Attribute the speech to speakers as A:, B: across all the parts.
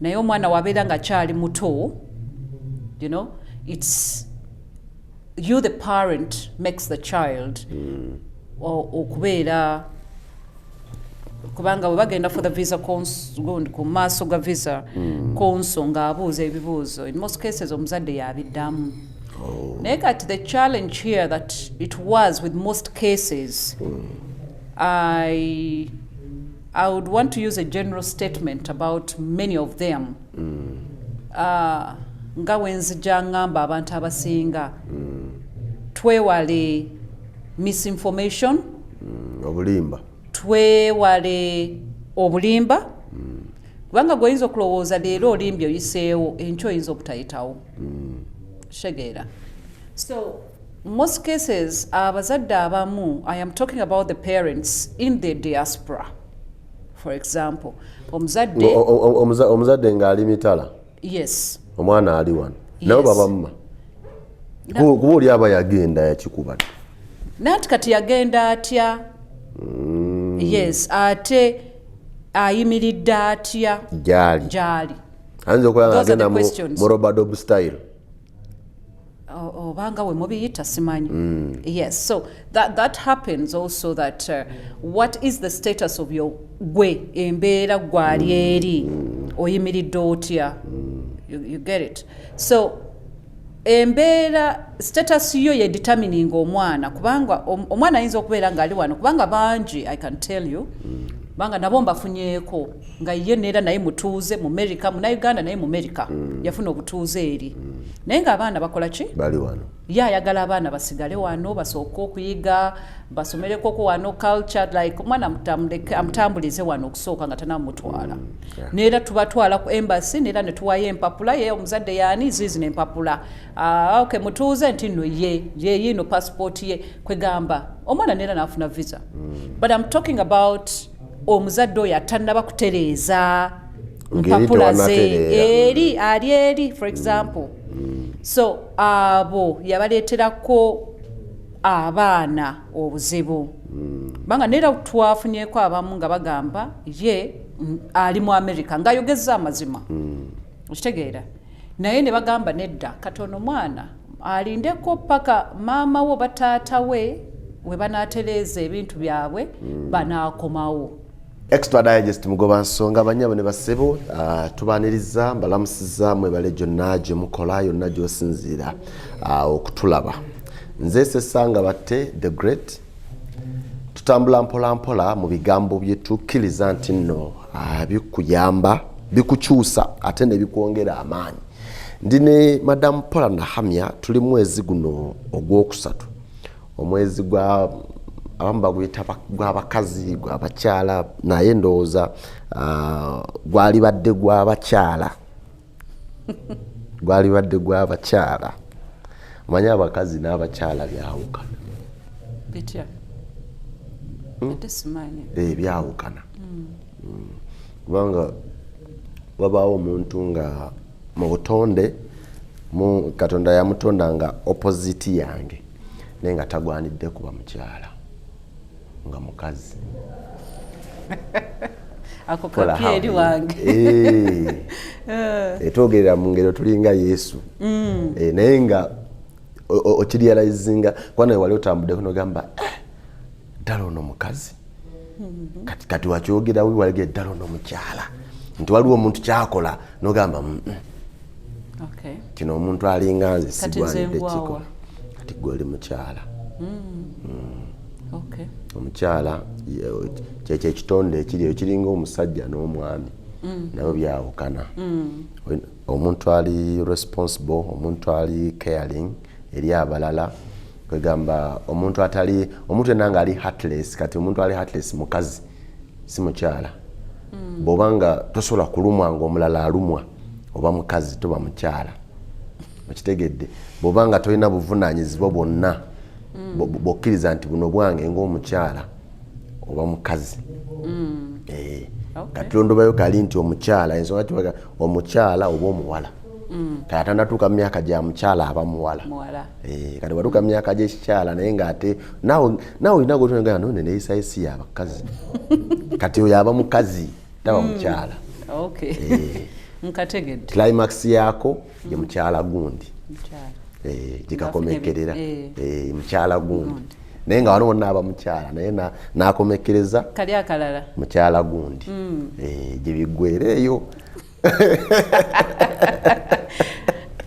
A: Naye omwana wabeera nga kyali muto, it's you, the parent, makes the child okubeera, kubanga bwe bagenda for the visa gundi ku maaso ga visa consul ng'abuuza ebibuuzo, in most cases omuzadde yabiddamu. Naye kati the challenge here that it was with most cases, I would want to use a general statement about many of them. Nga wenzija ngamba abantu abasinga twewale misinformation,
B: Obulimba.
A: Twewale obulimba, kubanga gweoyinza okulowooza leero olimbye oyiseewo, enkya oyinza obutayitawo. Kitegeera? So most cases abazadde abamu, I am talking about the parents in the diaspora, for example, omuzadde
B: Omuzadde ng'ali mitala, omwana ali wano, nabo babamma. Kuba oli aba yagenda yakikuba.
A: Nanti kati yagenda atya? Yes, ate ayimiridde atya
B: gyali?
A: Gyali.
B: Ayinza okuba nga
A: Those are the
B: agenda
A: questions.
B: mu rope-a-dope style.
A: Obanga we mubiyita simanyi. Yes, so that happens also, that what is the status of your gwe embeera gwali eri, oyimiridde otya? You get it? So embeera, status yo ye determining omwana, kubanga omwana ayinza okubeera ng'ali wano, kubanga bangi, I can tell you, kubanga nabo mbafunyeeko nga ye neera naye mutuuze mu America, Munauganda, naye mu America yafuna obutuuze eri, naye ng'abaana bakola ki?
B: Bali wano.
A: Ye ayagala abaana basigale wano, basooke okuyiga, basomerekoko wano culture, like omwana amutambulize wano okusooka nga tanamutwala. Neera tubatwala ku embassy, neera ne tuwayo empapula ye omuzadde yaani ziizino empapula. Ah, okay, mutuuze nti nno ye ye yiino passport ye, kwegamba omwana neera n'afuna visa. But I'm talking about omuzadde oyo atannaba kutereeza
B: Ng'eri
A: mpapula ze
B: tewanatereera.
A: Eri ali eri, for example. So abo yabaleeterako abaana obuzibu, kubanga neera twafunyeko abamu nga bagamba ye ali mu America ng'ayogeza amazima, okitegeera? Naye ne bagamba nedda, katono omwana alindeko paka maama we oba taata we we banaatereeza ebintu byabwe, banaakomawo.
B: Extra Digest, mugoba nsonga. Banyabo ne basebo, tubaniriza, mbalamusiza, mwebale gyonna gye mukola, yonna gy'osinziira okutulaba. Nze Sesanga Batte the Great. Tutambula mpola mpola mu bigambo bye tukkiriza nti nno bikuyamba, bikukyusa ate ne bikwongera amaanyi. Ndi ne Madamu Paula Nahamya. Tuli mwezi guno ogwokusatu, omwezi gwa abamu baguyita gw'abakazi, gw'abakyala, naye ndowooza gwalibadde gw'abakyala, gwalibadde gw'abakyala. Omanyi abakazi n'abakyala byawukana.
A: Bitya? Ate simanyi.
B: Eh, byawukana. Kubanga wabaawo omuntu nga mu butonde mu Katonda yamutonda nga opposite yange, naye nga tagwanidde kuba mukyala, nga mukazi.
A: Ako
B: Kola
A: kapya eri wange.
B: Eh, twogerera mu ngero, tulinga Yesu. Eh, naye nga okirealizinga kuba nawe wali otambuddeko nogamba, "Eh, ddala ono mukazi." Kati wakyogera walige ddala ono mukyala, nti waliwo omuntu kyakola nogamba, Kino omuntu alinga nze
A: Kati nze
B: sigwanidde
A: ngwawa.
B: kikola." Kati gwe oli mukyala. Omukyala kyekyo ekitonde ekiri ekiringa omusajja n'omwami, nabo byawukana. Omuntu ali responsible, omuntu ali caring eri abalala, kwegamba omuntu atali, omuntu yenna nga ali heartless. Kati omuntu ali heartless mukazi, si mukyala. Bw'oba nga tosobola kulumwa nga omulala alumwa, oba mukazi, toba mukyala. Okitegedde? Bw'oba nga tolina buvunanyizibwa bwonna bw'okkiriza nti buno bwange ng'omukyala, oba mukazi. Eh, kati tulondobayo kali nti omukyala, ensonga kibaga omukyala oba omuwala, kati atanatuuka mu myaka gya mukyala aba muwala.
A: Muwala.
B: Eh, kati watuuka mu myaka gy'ekikyala, naye ng'ate naawe olina gotonga none neyisayo si yabakazi, kati oyo aba mukazi, taba mukyala. Eh.
A: Nkategedde.
B: Climax yaako ye mukyala gundi.
A: Mukyala.
B: Gikakomekerera.
A: Ngafunye
B: Mukyala gundi, naye nga wano wonna aba mukyala, naye n'akomekereza
A: Kali akalala.
B: Mukyala gundi. Gye biggwera eyo.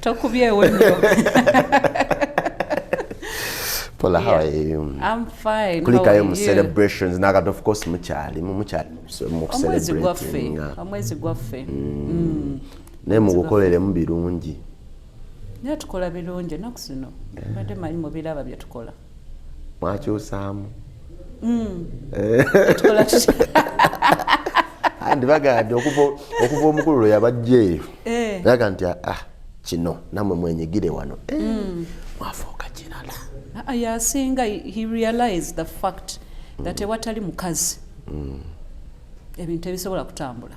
A: Tokubyewo nnyo.
B: Paula, how
A: Yeah.
B: are you?
A: I'm fine.
B: Kulikayo
A: How
B: mu
A: are you?
B: celebrations nakati, of course mukyalimu, mukyali mu
A: Omwezi gwaffe.
B: kucelebratinga.
A: Omwezi gwaffe.
B: Naye mugukoleremu birungi.
A: Naye tukola birungi ennaku zino, mbadde manyi mubiraba bye tukola.
B: Mwakyusaamu.
A: Tukola tutya?
B: Andi bagamba nti okuva omukulu lwe yabajja eyo, yaga nti, "Ah, kino nammwe mwenyigire wano." Mwafuuka kirala.
A: Ah, yasinga he realized the fact that ewatali mukazi ebintu ebisobola kutambula.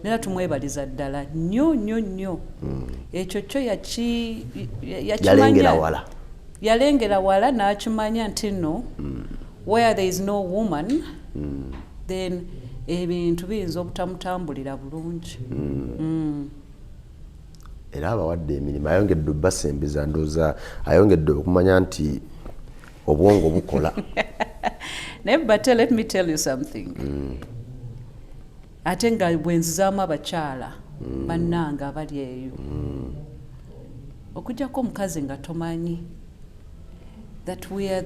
A: Nera tumwebaliza ddala nnyo nnyo nnyo. Ekyo kyo yakimanya.
B: Yalengera wala.
A: Yalengera wala n'akimanya nti no, where there is no woman, then ebintu biyinza obutamutambulira bulungi.
B: Era abawadde emirimu, ayongedde obbasembeza, ndowooza ayongedde okumanya nti obwongo bukola.
A: Naye but let me tell you something, ate nga bwenzizaamu abakyala bannange abali eyo, okuggyako omukazi nga tomanyi that we are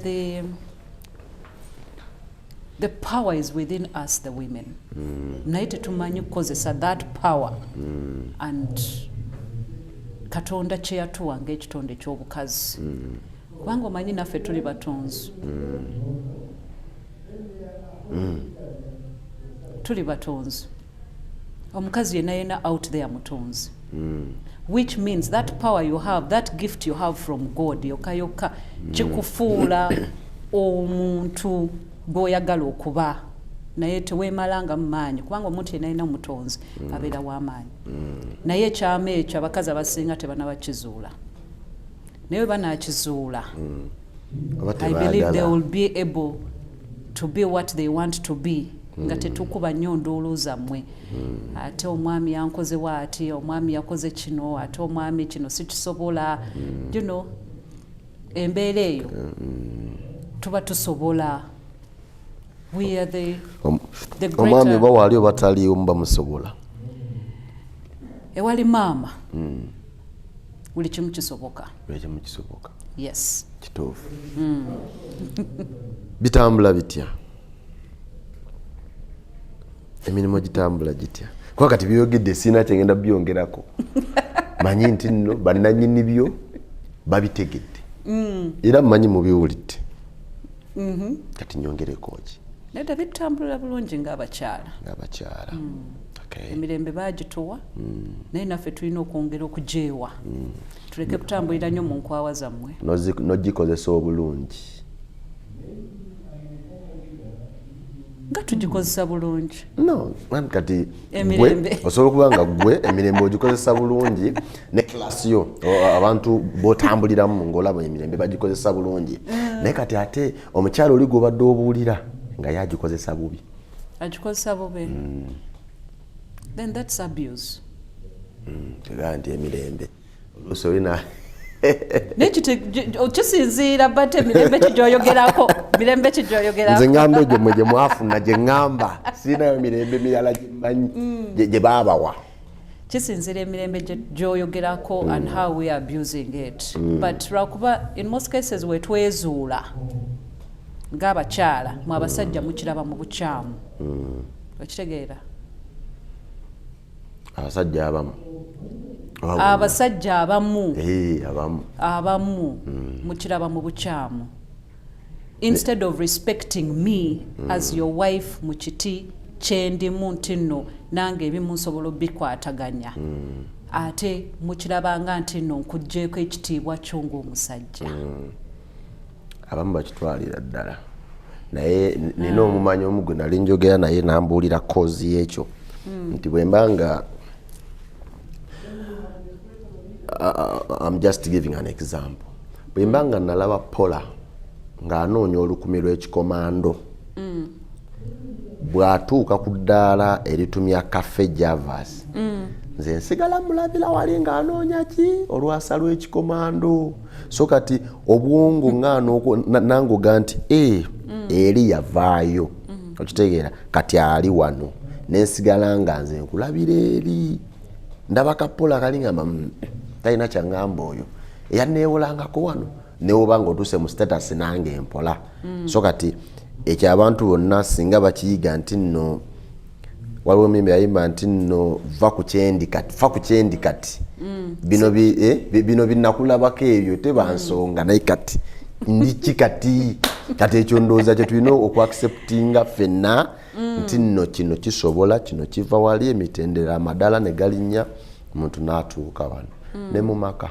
A: the power is within us, the women, naye tetumanyi kukozesa that power and Katonda kye yatuwa ng'ekitonde ky'obukazi, kubanga omanyi naffe tuli batonzi, tuli batonzi. Omukazi yenna yenna out there mutonzi, which means that power you have, that gift you have from God yokka yokka, kikufuula omuntu gw'oyagala okuba, naye teweemalanga mu maanyi, kubanga omuntu yenna alina omutonzi abeera w'amaanyi. Naye ekyama ekyo abakazi abasinga tebanabakizuula, naye bwe banaakizuula,
B: Oba
A: I believe they
B: tebaagala.
A: will be able to be what they want to be, nga tetukuba nnyo nduulu zammwe, ate omwami yankozewo, ati omwami yakoze kino, ate omwami kino sikisobola. Embeera eyo tuba tusobola, we are the
B: Omwami
A: greater
B: oba waali oba taliiwo, muba musobola.
A: Ewali maama buli kimu kisoboka.
B: Buli kimu kisoboka.
A: Yes.
B: Kituufu. Bitambula bitya? Emirimu gitambula gitya? Kuba kati byogedde, siina kyengenda byongerako. Manyi nti nno bannanyini byo babitegedde, era mmanyi mubiwulidde. Kati nyongereko ki?
A: Nedda, bitambulira bulungi ng'abakyala.
B: Ngaabakyala. Okay.
A: Emirembe bagituwa, naye naffe tulina okwongera okugyewa, tuleke kutambulira nnyo mu nkwawa zammwe.
B: N'ogikozesa obulungi.
A: Nga tugikozesa bulungi.
B: No, anti kati
A: Emirembe.
B: gwe osobola okuba nga gwe emirembe ogikozesa bulungi ne class yo, abantu botambuliramu ngaolaba emirembe bagikozesa bulungi, naye kati ate omukyalo oli gwobadde obuulira nga ye agikozesa bubi.
A: Agikozesa bubi, then that's abuse.
B: Tegaa nti emirembe oluusi olina
A: Naye kisinziira, but emirembe ki gyoyogerako? Mirembe ki
B: Nze
A: gyoyogerako?
B: ŋŋamba egyo mwe gye mwafuna, gye ŋŋamba. Sirinayo mirembe mirala gyemmanyi gye baabawa.
A: Kisinziira emirembe gyoyogerako and how we are abusing it, but lwakuba in most cases wetwezuula ng'abakyala, mwe abasajja mukiraba mu bukyamu. Okitegeera?
B: Abasajja abamu. Oba bonna?
A: Abasajja abamu.
B: Abamu.
A: Abamu mukiraba mu bukyamu. Instead of respecting me as your wife mu kiti kyendimu, nti nno nange ebimu nsobola obikwataganya, ate mukirabanga nti nno nkuggyeko ekitiibwa kyo ng'omusajja.
B: Abamu bakitwalira ddala, naye nina omumanyi omu gwe nali njogera naye, nambuulira cause y'ekyo nti bwe mba nga I'm just giving an example, bwe mba nga nalaba Pola ng'anoonya olukumi lw'ekikomando. Bw'atuuka ku ddaala eritumya Cafe Javas, nze nsigala mulabira wali ng'anoonya ki olwasa lw'ekikomando. So kati obwongo nangoga nti e eri yavaayo, okitegeera? Kati ali wano, nensigala nga nze nkulabira eri, ndaba kapola kali ngamba, talina kyaŋŋamba oyo eyanneewolangako wano." Newoba nga otuuse mu status nange mpola. So kati ekyo abantu bonna singa bakiyiga nti nno waliwo emimba yayimba nti nno va ku kyendi kati, fa ku kyendi kati, bino bino binakulabako ebyo teba nsonga, naye kati ndiki kati? Kati ekyo ndowooza kye tulina okuacceptinga ffenna nti nno kino kisobola, kino kiva wali, emitendera, amadala ne galinnya, omuntu n'atuuka wano ne mu maka.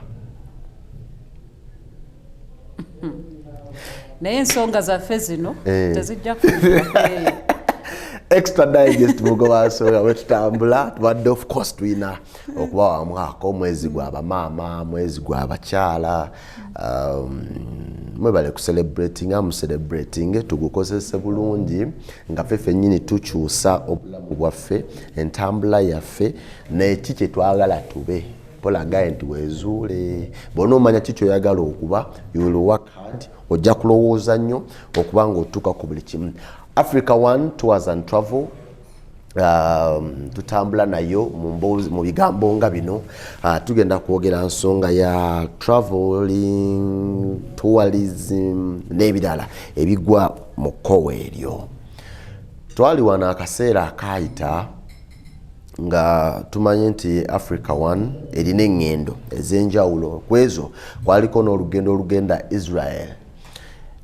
A: Naye ensonga zaffe zino tezijja.
B: Extra Digest, mugobansonga bwetutambula tubadde, of course tulina okuba wamwako omwezi gwa bamaama, mwezi gwa bakyala. Mwebale kucelebratinga, mucelebrating, tugukozese bulungi nga ffe ffennyini tukyusa obulamu bwaffe, entambula yaffe neki kyetwagala tube. Polagaye nti wezuule bwona omanya ki kyoyagala okuba, you will work hard, ojja kulowooza nnyo okuba nga otuuka ku buli kimu. Africa One Tours and Travel, tutambula nayo mu bigambo nga bino. Tugenda kwogera nsonga ya traveling, tourism n'ebirala ebigwa mu kkowa eryo. Twali wano akaseera akaayita nga tumanyi nti Africa One erina eŋŋendo ez'enjawulo. Ku ezo kwaliko n'olugendo olugenda Israel,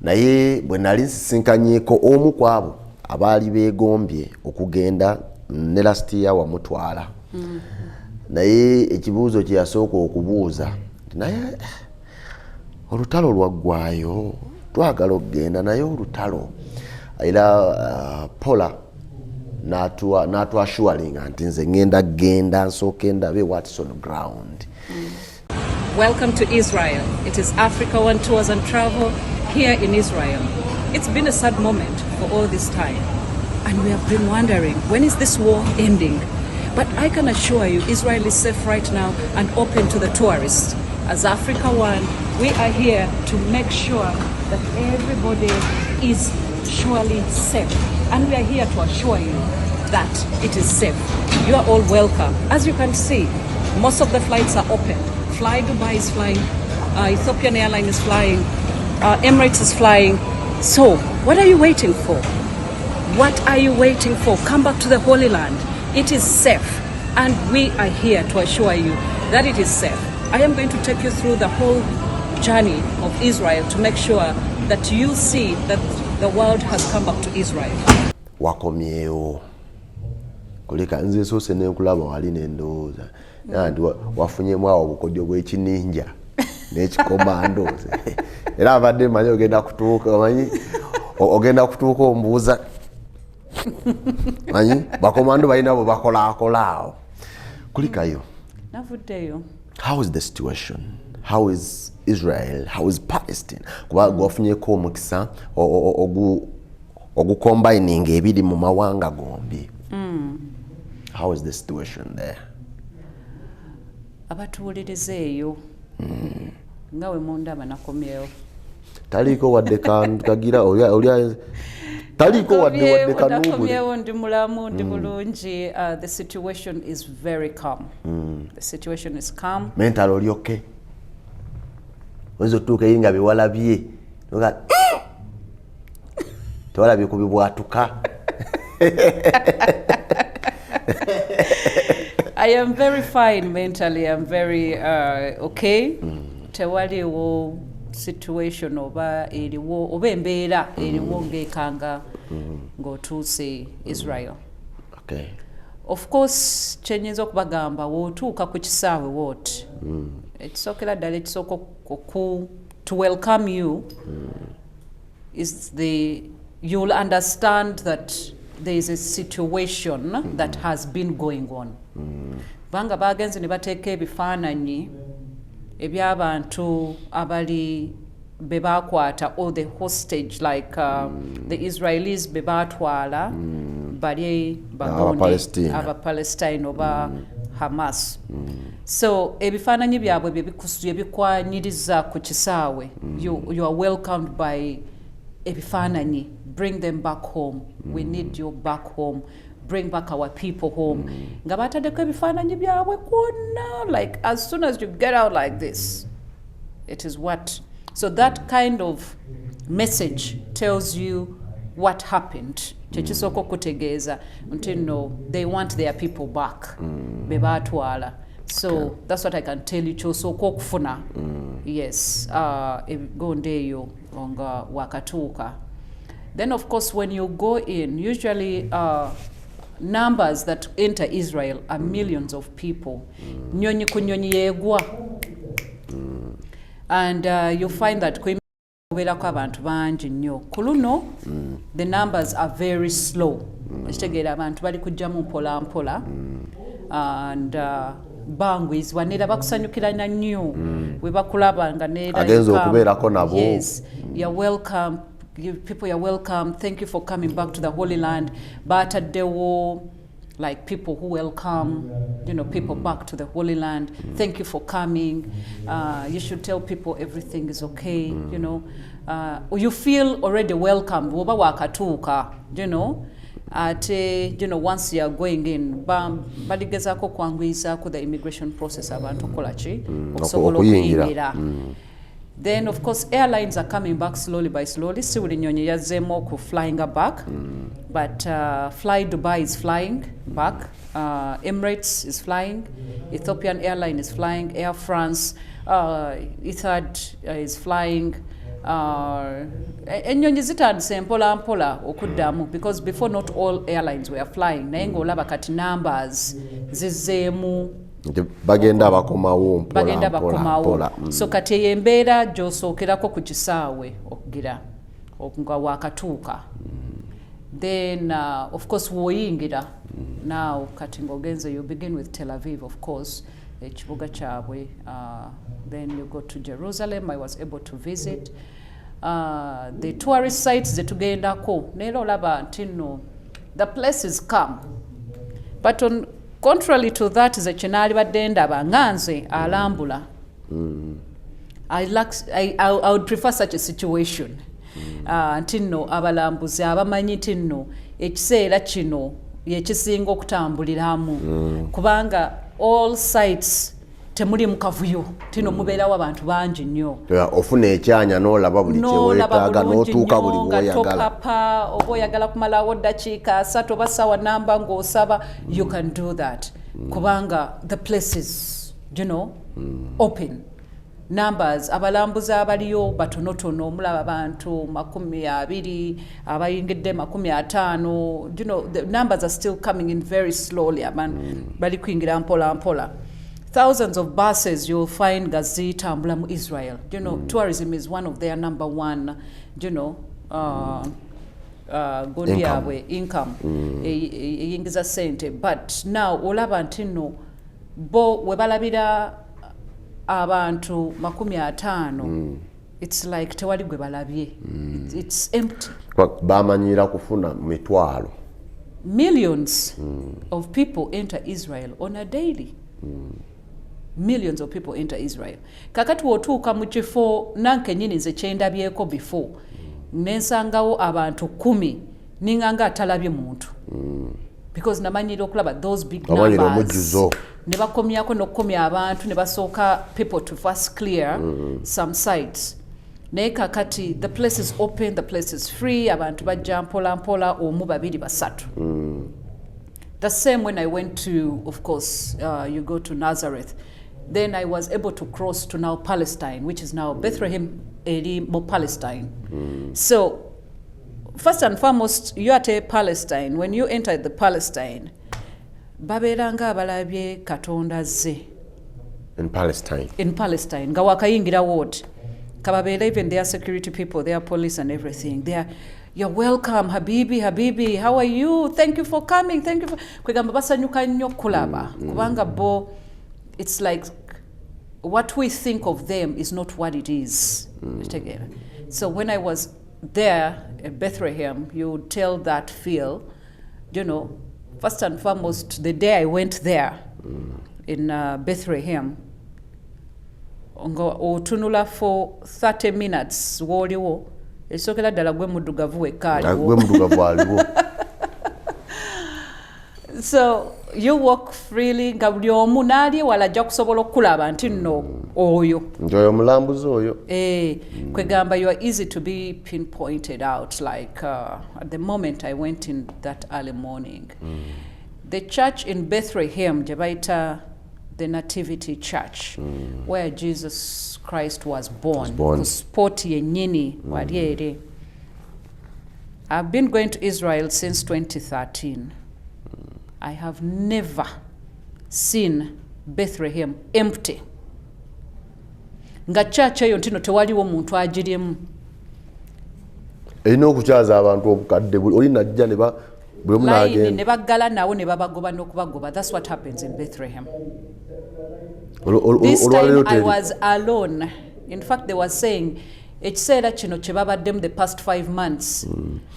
B: naye bwe nali nsisinkanyeeko omu ku abo abaali beegombye okugenda ne last year wamutwala, naye ekibuuzo kye yasooka okubuuza nti, "Naye olutalo lwaggwayo? Twagala okugenda naye olutalo." Era Pola n'atwassuringa nti, "Nze ŋŋenda genda nsooke ndabe what's on ground."
A: Welcome to Israel. It is Africa One Tours and Travel here in Israel. It's been a sad moment for all this time, and we have been wondering, when is this war ending? But I can assure you, Israel is safe right now and open to the tourists. As Africa One, we are here to make sure that everybody is surely safe. And we are here to assure you that it is safe. You are all welcome. As you can see, most of the flights are open. Fly Dubai is flying, Ethiopian Airlines is flying, Emirates is flying. So, what are you waiting for? What are you waiting for? Come back to the Holy Land. It is safe. And we are here to assure you that it is safe. I am going to take you through the whole journey of Israel to make sure that you see that the world has come back to Israel.
B: Wakomyewo kuleka nze soose nenkulaba wali nendowooza nti wafunyemu awo obukodyo bw'ekininja n'ekikomando, era abadde manyi ogenda kutuuka, manyi ogenda kutuuka ombuuza, manyi bakomando balina bwe bakolakola awo. Kulikayo.
A: Navuddeyo.
B: How is the situation? How is Israel? How is Palestine? Kuba gwafunyeko omukisa ogucombininga ebiri mu mawanga gombi. How is the situation there?
A: Abatuwuliriza eyo, nga we mundaba, nakomyewo.
B: Taliiko wadde kagira oli taliiko wadde kanuubule.
A: Nakomyewo, ndi mulamu, ndi bulungi. The situation is very calm. The situation is calm.
B: Mental oli okay? Oyinza otutuuka eri nga bewalabye Noga, " Tewalabye ku bibwatuka."
A: I am very fine mentally. I'm very okay. Tewaliwo situation oba eriwo oba embeera eriwo ng'ekanga ng'otuuse Israel. Of course, kyenyinza okubagamba, w'otuuka ku kisaawe wooti, ekisookera ddala, ekisooka oku to welcome you is the you'll understand that there is a situation that has been going on, kubanga bagenze ne bateeka ebifaananyi eby'abantu abali be bakwata or the hostage, like the Israelis be baatwala. Bali bagundi
B: Abapalestina.
A: Abapalestine oba Hamas. So ebifaananyi byabwe bye byebikwanyiriza ku kisaawe. You are welcomed by ebifaananyi: "Bring them back home, we need you back home, bring back our people home." Nga bataddeko ebifaananyi byabwe kwonna, like as soon as you get out like this, it is what. So that kind of message tells you what happened. Kyekisooka okutegeeza nti no, they want their people back be baatwala. So that's what I can tell you kyosooka okufuna. Yes, ebigondo eyo nga wakatuuka. Then of course when you go in, usually numbers that enter Israel are millions of people. Nyonyi ku nyonyi yeegwa and you find that kubeerako abantu bangi nnyo. Ku luno the numbers are very slow, okitegeera? Abantu bali kujjamu mpola mpola and banguyizibwa neera bakusanyukirana nnyo bwe bakulaba nga neera
B: Agenza okubeerako nabo.
A: Yes, you're welcome. You people, you're welcome, thank you for coming back to the Holy Land. Bataddewo like people who welcome people back to the Holy Land. "Thank you for coming. You should tell people everything is okay." You feel already welcome bw'oba wakatuuka. Ate once you are going in, baligezaako okwanguyizaako the immigration process, abantu okukola ki, okusobola
B: okuyingira.
A: Okuyingira. Then of course airlines are coming back slowly by slowly. Si buli nyonyi yazzeemu oku flying back, but Fly Dubai is flying back, Emirates is flying, Ethiopian Airline is flying, Air France, Etihad is flying. Ennyonyi zitandise mpola mpola okuddamu because before not all airlines were flying, naye ng'olaba kati numbers zizzeemu.
B: Nti bagenda bakomawo mpola
A: Bagenda
B: mpola
A: bakomawo.
B: mpola.
A: So kati eyo embeera gy'osookerako ku kisaawe okugira nga wakatuuka. Then of course w'oyingira now, kati ng'ogenze, you begin with Tel Aviv, of course ekibuga kyabwe, then you go to Jerusalem. I was able to visit the tourist sites zetugendako, neera olaba nti nno the place is calm. But on contrary to that, ze kyenaalibadde ndaba nga nze alambula, I would prefer such a situation nti nno abalambuzi abamanyi nti nno ekiseera kino yekisinga okutambuliramu, kubanga all sites temuli mu kavuyo, tino mubeerawo abantu bangi nnyo.
B: Ofuna ekyanya n'olaba buli
A: N'olaba
B: kyeweetaaga
A: bulungi
B: n'otuuka
A: nnyo
B: buli
A: nga
B: woyagala.
A: Topapa oba oyagala kumalawo ddakiika 30 oba ssaawa namba ng'osaba, you can do that kubanga the place is open. Numbers, abalambuzi abaliyo batonotono, mulaba abantu 20, abayingidde 50. The numbers are still coming in very slowly. Abantu bali kuyingira mpola mpola. Thousands of buses you'll find nga zitambula mu Israel. Tourism is one of their number one gundi
B: Income.
A: Yabwe income eyingiza sente. But now olaba nti nno bo we balabira abantu 50, it's like tewali gwe balabye. It's empty.
B: Bamanyira kufuna mitwalo.
A: Millions of people enter Israel on a daily. Millions of people enter Israel. Kakati wotuuka mu kifo nankenyini nze kyendabyeko before, nensangawo abantu 10, ninga nga atalabye muntu because namanyira okulaba those big
B: Wamanyira
A: numbers.
B: Omujjuzo.
A: Ne bakomyako n'okukomya abantu ne basooka people to first clear some sites. Naye kakati the place is open, the place is free, abantu bajja mpola mpola, omu, babiri, basatu. The same when I went to, of course, you go to Nazareth. Then I was able to cross to now Palestine, which is now Bethlehem eri mu Palestine. So first and foremost, you are at Palestine. When you enter the Palestine, babeera nga abalabye Katonda azze.
B: In Palestine.
A: In Palestine nga wakayingirawo oti kababeera, even their security people, their police and everything, they are, "You're welcome, habibi, habibi, how are you? Thank you for coming, thank you for." Kwegamba basanyuka nnyo kulaba kubanga bo it's like what we think of them is not what it is. Kitegeera? So when I was there at Bethlehem, you would tell that feel. First and foremost, the day I went there in Bethlehem, nga otunula for 30 minutes wooliwo, ekisookera ddala gwe muddugavu wekka aliwo.
B: Gwe muddugavu aliwo.
A: So you walk freely nga buli omu n'ali ewala ajja kusobola okukulaba nti nno oyo.
B: Nti oyo omulambuzi oyo.
A: Eh, kwegamba you are easy to be pinpointed out. Like at the moment I went in that early morning, the church in Bethlehem gye bayita the Nativity Church, where Jesus Christ was born,
B: born.
A: Ku spot yennyini wali eri. I've been going to Israel since 2013. I have never seen Bethlehem empty, nga church eyo ntino tewaliwo muntu agirimu.
B: Erina okukyaza abantu obukadde oli najja ne buli omu
A: layini
B: n'agenda.
A: Ne baggala nawo ne babagoba n'okubagoba. That's what happens in Bethlehem. This time
B: Olwaleero
A: I
B: teri.
A: was alone. In fact, they were saying ekiseera kino kye babaddemu, the past 5 months,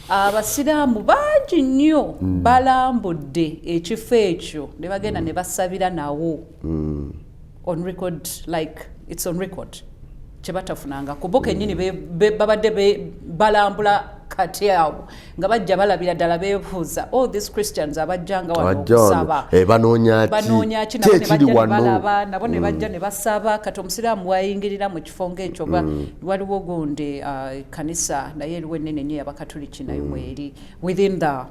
A: abasiraamu bangi nnyo balambudde ekifo ekyo ne bagenda ne basabira nawo. On record, like it's on record, kye batafunangako bo kennyini babadde balambula. Kati awo nga bajja balabira ddala beebuuza, all these Christians abajjanga wano
B: Abajja wano,
A: okusaba
B: eh, banoonya ki?
A: Banoonya ki?
B: Ki
A: Nabo ne
B: ekiri
A: bajja ne
B: wano?
A: balaba, nabo ne bajja ne basaba. Kati omusiraamu wayingirira mu kifo ng'ekyo, oba waliwo gundi kanisa naye eriwo ennene nnyo ey'abakatuliki, nayo mweri within the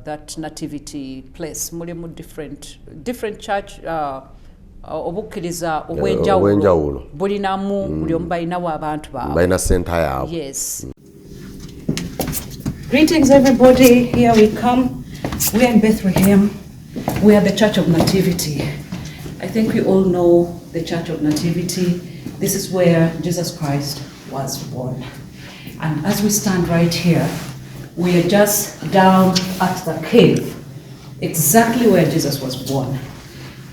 A: that nativity place, mulimu different church, obukkiriza obw'enjawulo
B: obw'enjawulo.
A: Bulinamu buli omu balinawo abantu baabwe.
B: Balina center yaabwe.
A: Yes. Greetings, everybody. Here we come. We are in Bethlehem. We are the Church of Nativity. I think we all know the Church of Nativity. This is where Jesus Christ was born. And as we stand right here, we are just down at the cave, exactly where Jesus was born.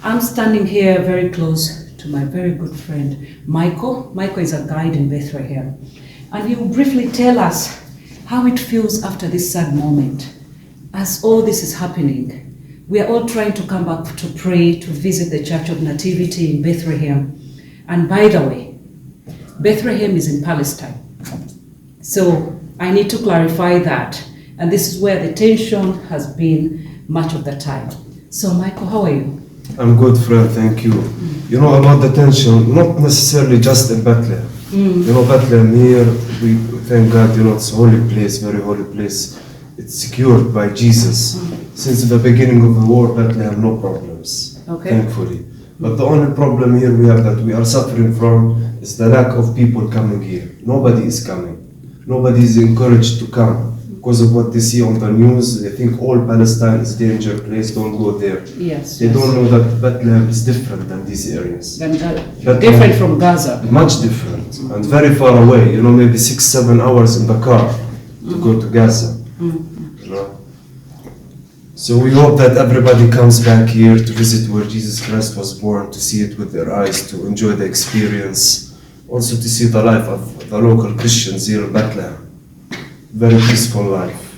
A: I'm standing here very close to my very good friend Michael. Michael is a guide in Bethlehem. And he will briefly tell us how it feels after this sad moment. As all this is happening, we are all trying to come back to pray, to visit the Church of Nativity in Bethlehem. And by the way, Bethlehem is in Palestine. So I need to clarify that. And this is where the tension has been much of the time. So, Michael, how are you?
C: I'm good, friend, thank you. You know about the tension, not necessarily just in Bethlehem. Bethlehem here, we thank God, it's a holy place, very holy place. It's secured by Jesus. Since the beginning of the war, Bethlehem, no problems, thankfully. But the only problem here we have that we are suffering from is the lack of people coming here. Nobody is coming. Nobody is encouraged to come because of what they see on the news. They think all Palestine is danger place, don't go there. They don't know that Bethlehem is different than these areas.
A: Than different from Gaza.
C: Much different and very far away. Maybe 6, 7 hours in the car to go to Gaza. So we hope that everybody comes back here to visit where Jesus Christ was born, to see it with their eyes, to enjoy the experience, also to see the life of the local Christians here in Bethlehem. Very peaceful life.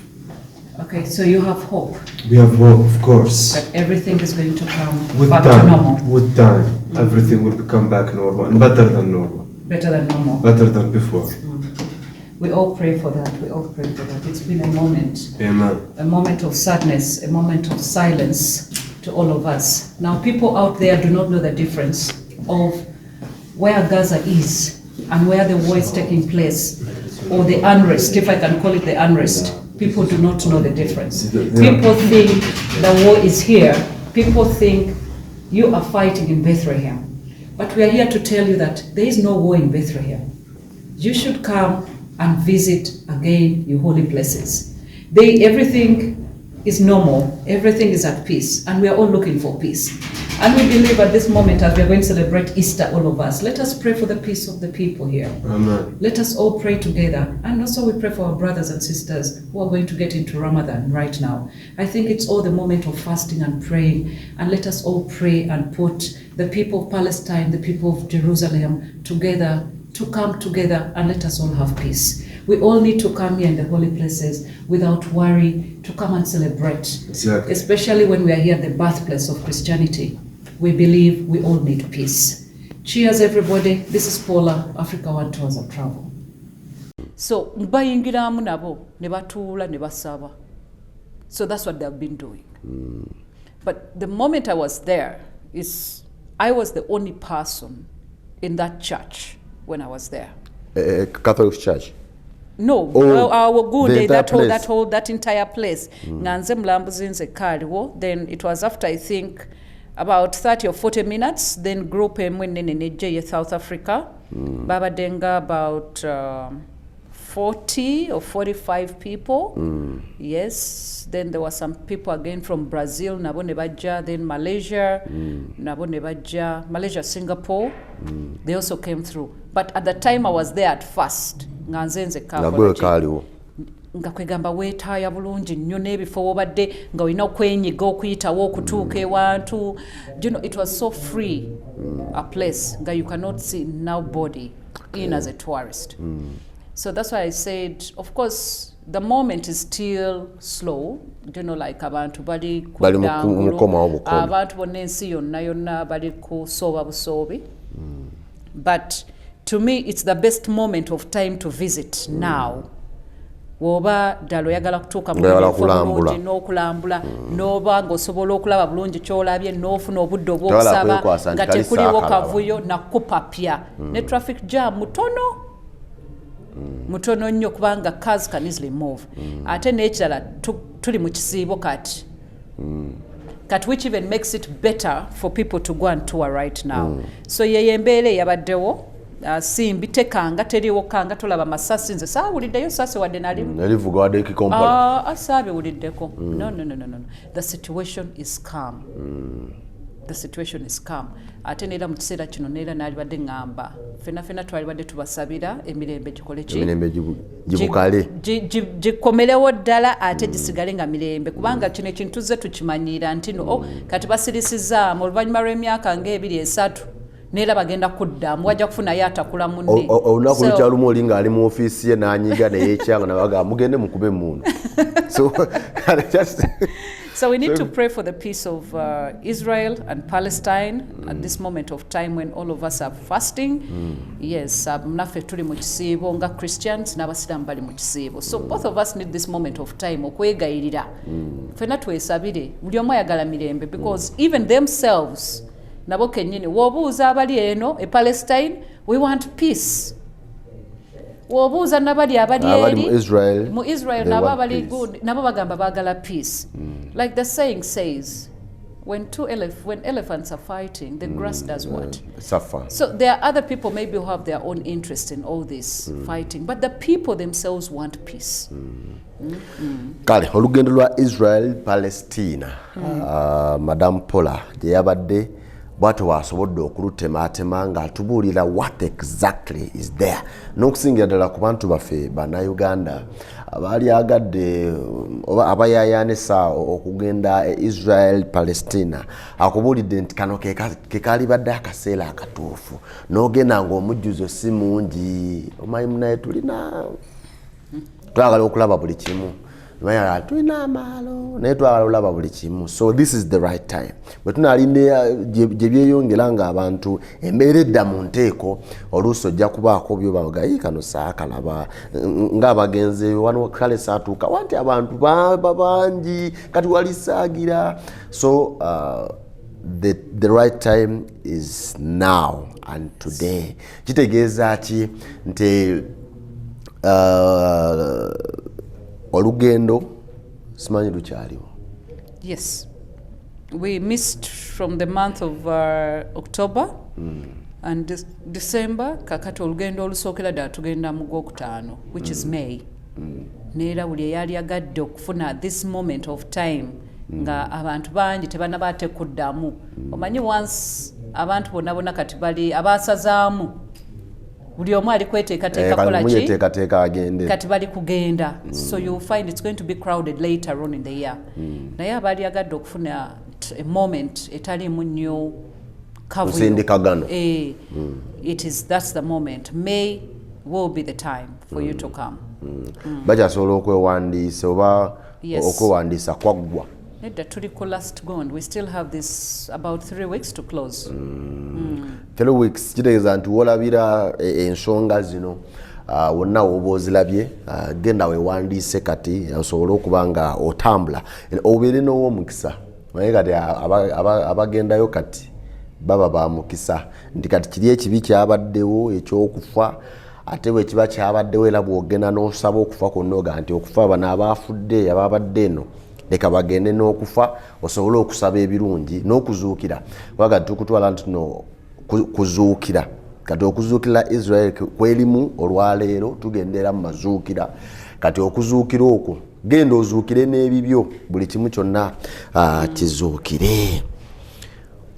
A: Okay, so you have hope
C: We have hope, of course.
A: That everything is going to come
C: With
A: back to
C: time,
A: normal,
C: with time, everything will become back normal and better than normal,
A: better than normal.
C: Better than before.
A: We all pray for that. We all pray for that. It's been a moment,
C: Amen.
A: A moment of sadness, a moment of silence to all of us. Now, people out there do not know the difference of where Gaza is and where the war is taking place, or the unrest, if I can call it the unrest. People do not know the difference. People think the war is here. People think you are fighting in Bethlehem. But we are here to tell you that there is no war in Bethlehem. You should come and visit again your holy places. Everything is normal, everything is at peace, and we are all looking for peace. And we believe at this moment, as we are going to celebrate Easter, all of us, let us pray for the peace of the people here.
C: Amen.
A: Let us all pray together. And also, we pray for our brothers and sisters who are going to get into Ramadan right now. I think it's all the moment of fasting and praying. And let us all pray and put the people of Palestine, the people of Jerusalem together, to come together and let us all have peace. We We all need to come here in the holy places without worry, to come and celebrate. Especially when we are here at the birthplace of Christianity. We believe we all need peace. Cheers, everybody. This is Paula, Africa One Tours and Travel. So bayingiramu nabo ne batuula ne basaba. So that's what they've been doing. But the moment I was there, is I was the only person in that church when I was there.
B: Catholic Church?
A: No.
B: Oh,
A: our good
B: the
A: day,
B: entire
A: that whole, that
B: place.
A: whole, that entire place, nga nze mulambuzi nzekka aliwo. Then it was after, I think, about 30 or 40 minutes, then group emu enene nejja ye South Africa. Babadde nga about 40 or 45 people. Yes. Then there were some people again from Brazil, nabo ne bajja. Then Malaysia, nabo ne bajja. Malaysia, Singapore, they also came through. But at the time I was there at first, nga nze nzekka.
B: Nga gwe kaaliwo.
A: Nga kwegamba weetaaya bulungi nnyo n'ebifo wobadde nga olina okwenyiga okuyitawo okutuuka ewantu. It was so free a place nga you cannot see nobody in as a tourist. So that's why I said, of course, the moment is still slow, like abantu bali
B: Bali mu
A: kuddangulu,
B: mukomawo bukomi.
A: Abantu bonna ensi yonna yonna bali kusooba busoobi. But to me, it's the best moment of time to visit now. Bw'oba ddala oyagala kutuuka mu
B: Ng'oyagala
A: bifo
B: kulambula.
A: bulungi n'okulambula, n'oba ng'osobola okulaba bulungi ky'olabye, n'ofuna obudde
B: Toyagala
A: obw'okusaba
B: kwekwasa nti
A: nga
B: kali
A: tekuliwo
B: saakalaba.
A: Kavuyo nakupapya ne traffic jam mutono mutono nnyo, kubanga cars can easily move. Ate n'ekirala, tuli mu kisiibo kati kati, which even makes it better for people to go and tour right now. So yeyo embeera eyabaddewo. Si mbi, tekanga teriwo kanga tolaba masasi. Nze saawuliddeyo sasi wadde nalimu.
B: Nerivuga wadde ekikompolo.
A: Ah, saabiwuliddeko. No, the situation is calm. The situation is calm. Ate neera mu kiseera kino neera naalibadde ŋŋamba fena fena twalibadde tubasabira emirembe gikole ki?
B: Emirembe gibukale.
A: Gikomerewo ddala ate gisigale nga mirembe, kubanga kino ekintu tuzze tukimanyiira nti no, oh, kati basirisizaamu oluvannyuma lw'emyaka ng'ebiri esatu, neera bagenda kuddamu, wajja kufunayo atakula munne.
B: Olunaku lukyalumu oli ng'ali mu ofiisi ye n'anyiga neyekyanga nabaga mugende mukube emundu. So just
A: So we need to pray for the peace of Israel and Palestine at this moment of time when all of us are fasting. Yes, naffe tuli mu kisiibo nga Christians, n'abasiraamu bali mu kisiibo. So both of us need this moment of time okwegayirira. Ffenna twesabire, buli omu ayagala mirembe, because even themselves nabo kennyini w'obuuza abali eno e Palestine, we want peace. W'obuuza nabali abali
B: Abali mu
A: eri
B: Israel,
A: mu Israel,
B: they
A: nabo
B: want
A: abali
B: peace.
A: Good, nabo bagamba baagala peace. Like the saying says, when elephants are fighting, the grass does what?
B: Suffer.
A: So there are other people maybe who have their own interest in all this fighting, but the people themselves want peace.
B: Kale olugendo lwa Israel Palestina, Madam Paula gye yabadde bwatyo wasobodde okulutematema ng'atubuulira what exactly is there, n'okusingira ddala ku bantu baffe Bannayuganda abaali agadde oba abayayanisa okugenda e Israel Palestina. Akubuulidde nti kano ke kalibadde akaseera akatuufu n'ogenda ng'omujjuzo si mungi. Omanyi munaye tulina twagala okulaba buli kimu. Manya tulina amaalo naye twagala olaba buli kimu. So this is the right time. Bwe tunalinda gye byeyongera ng'abantu embeera edda mu nteeko, oluusi ojja kubaako byobaga kano saakalaba ng'abagenzi wano kale saatuuka wanti abantu baba bangi kati wali saagira. So the right time is now and today. Kitegeeza ki nti olugendo simanyi lukyaliwo?
A: Yes. We missed from the month of October and December. Kakati olugendo olusookera ddala tugenda mu gwokutaano, which is May. Neera buli eyali agadde okufuna this moment of time nga abantu bangi tebannaba ate kuddamu. Omanyi once abantu bonna bonna kati bali abasazaamu, buli omu ali kweteekateeka kola ki?
B: Muyeteekateeka agende.
A: Kati bali kugenda. So you find it's going to be crowded later on in the year. Naye abaali agadde okufuna a moment etaliimu nnyo kavuyo.
B: Nsindikagano.
A: Eh, it is, that's the moment. May will be the time for you to come.
B: Bakyasobola okwewandiisa oba
A: Yes.
B: okwewandiisa kwaggwa?
A: Nedda, tuli ku last gone. We still have this about 3 weeks to close.
B: 3 weeks kitegeeza nti wolabira ensonga zino, wonna woba ozirabye, genda wewandiise kati osobole okuba nga otambula obeere n'owomukisa. Naye kati abagendayo kati baba ba mukisa nti kati kiri ekibi kyabaddewo ekyokufa, ate bwe kiba kyabaddewo era bwogenda n'osaba okufa kwonna oga nti okufa bano abafudde ababadde eno leka bagende n'okufa, osobole okusaba ebirungi n'okuzuukira, kubanga tukutwala nti no kuzuukira kati okuzuukira Israel kwerimu olwaleero, tugendera mu mazuukira. Kati okuzuukira okwo genda ozuukire n'ebibyo, buli kimu kyonna kizuukire.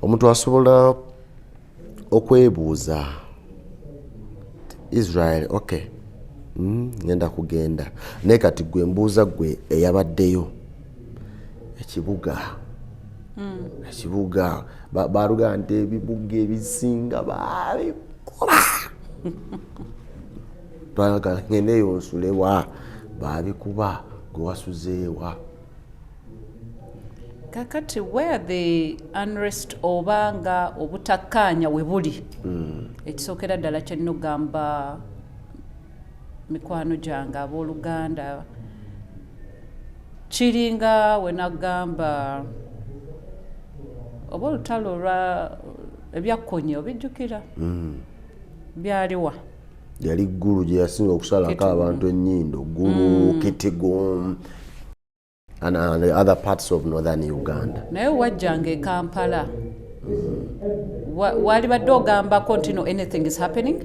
B: Omuntu asobola okwebuuza, Israel, okay, ngenda kugenda, naye kati gwe mbuuza, gwe eyabaddeyo ekibuga baluga nti ebibuga ebisinga babikuba, twagala ngendeyo nsulewa, babikuba, gwe wasuzeewa?
A: Kakati where the unrest oba nga obutakkaanya we buli, ekisookera ddala kyenina okugamba mikwano gyange abooluganda, kiringa we nagamba oba olutalo olwa ebyakkonye, obijjukira, byaliwa?
B: Yali Ggulu gye yasinga okusalako
A: Kitgum.
B: abantu ennyindo, Ggulu, Kitgum and the other parts of northern Uganda.
A: Naye wajjanga e Kampala, walibadde ogambako nti no, anything is happening?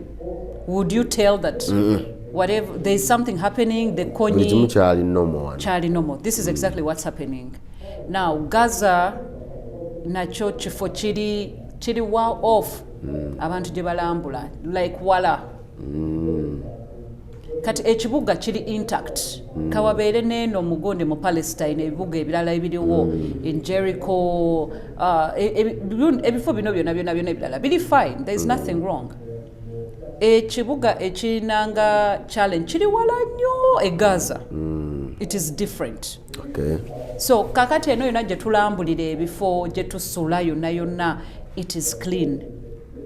A: Would you tell that whatever, there is something happening, the
B: Buli kimu
A: Kony
B: kyali normal wano.
A: Kyali normal. This is exactly what's happening now. Gaza nakyo kifo kiri wa off abantu gye balambula like wala. Kati ekibuga kiri intact, kawabeere neeno mugonde mu Palestine, ebibuga ebirala ebiriwo in Jericho, ebifo bino byonna byonna byonna ebirala biri fine, there is nothing wrong. Ekibuga ekirinanga challenge kiri wala nnyo, e Gaza. It is different. So kakati eno yonna gye tulambulira, ebifo gye tusula yonna yonna, it is clean,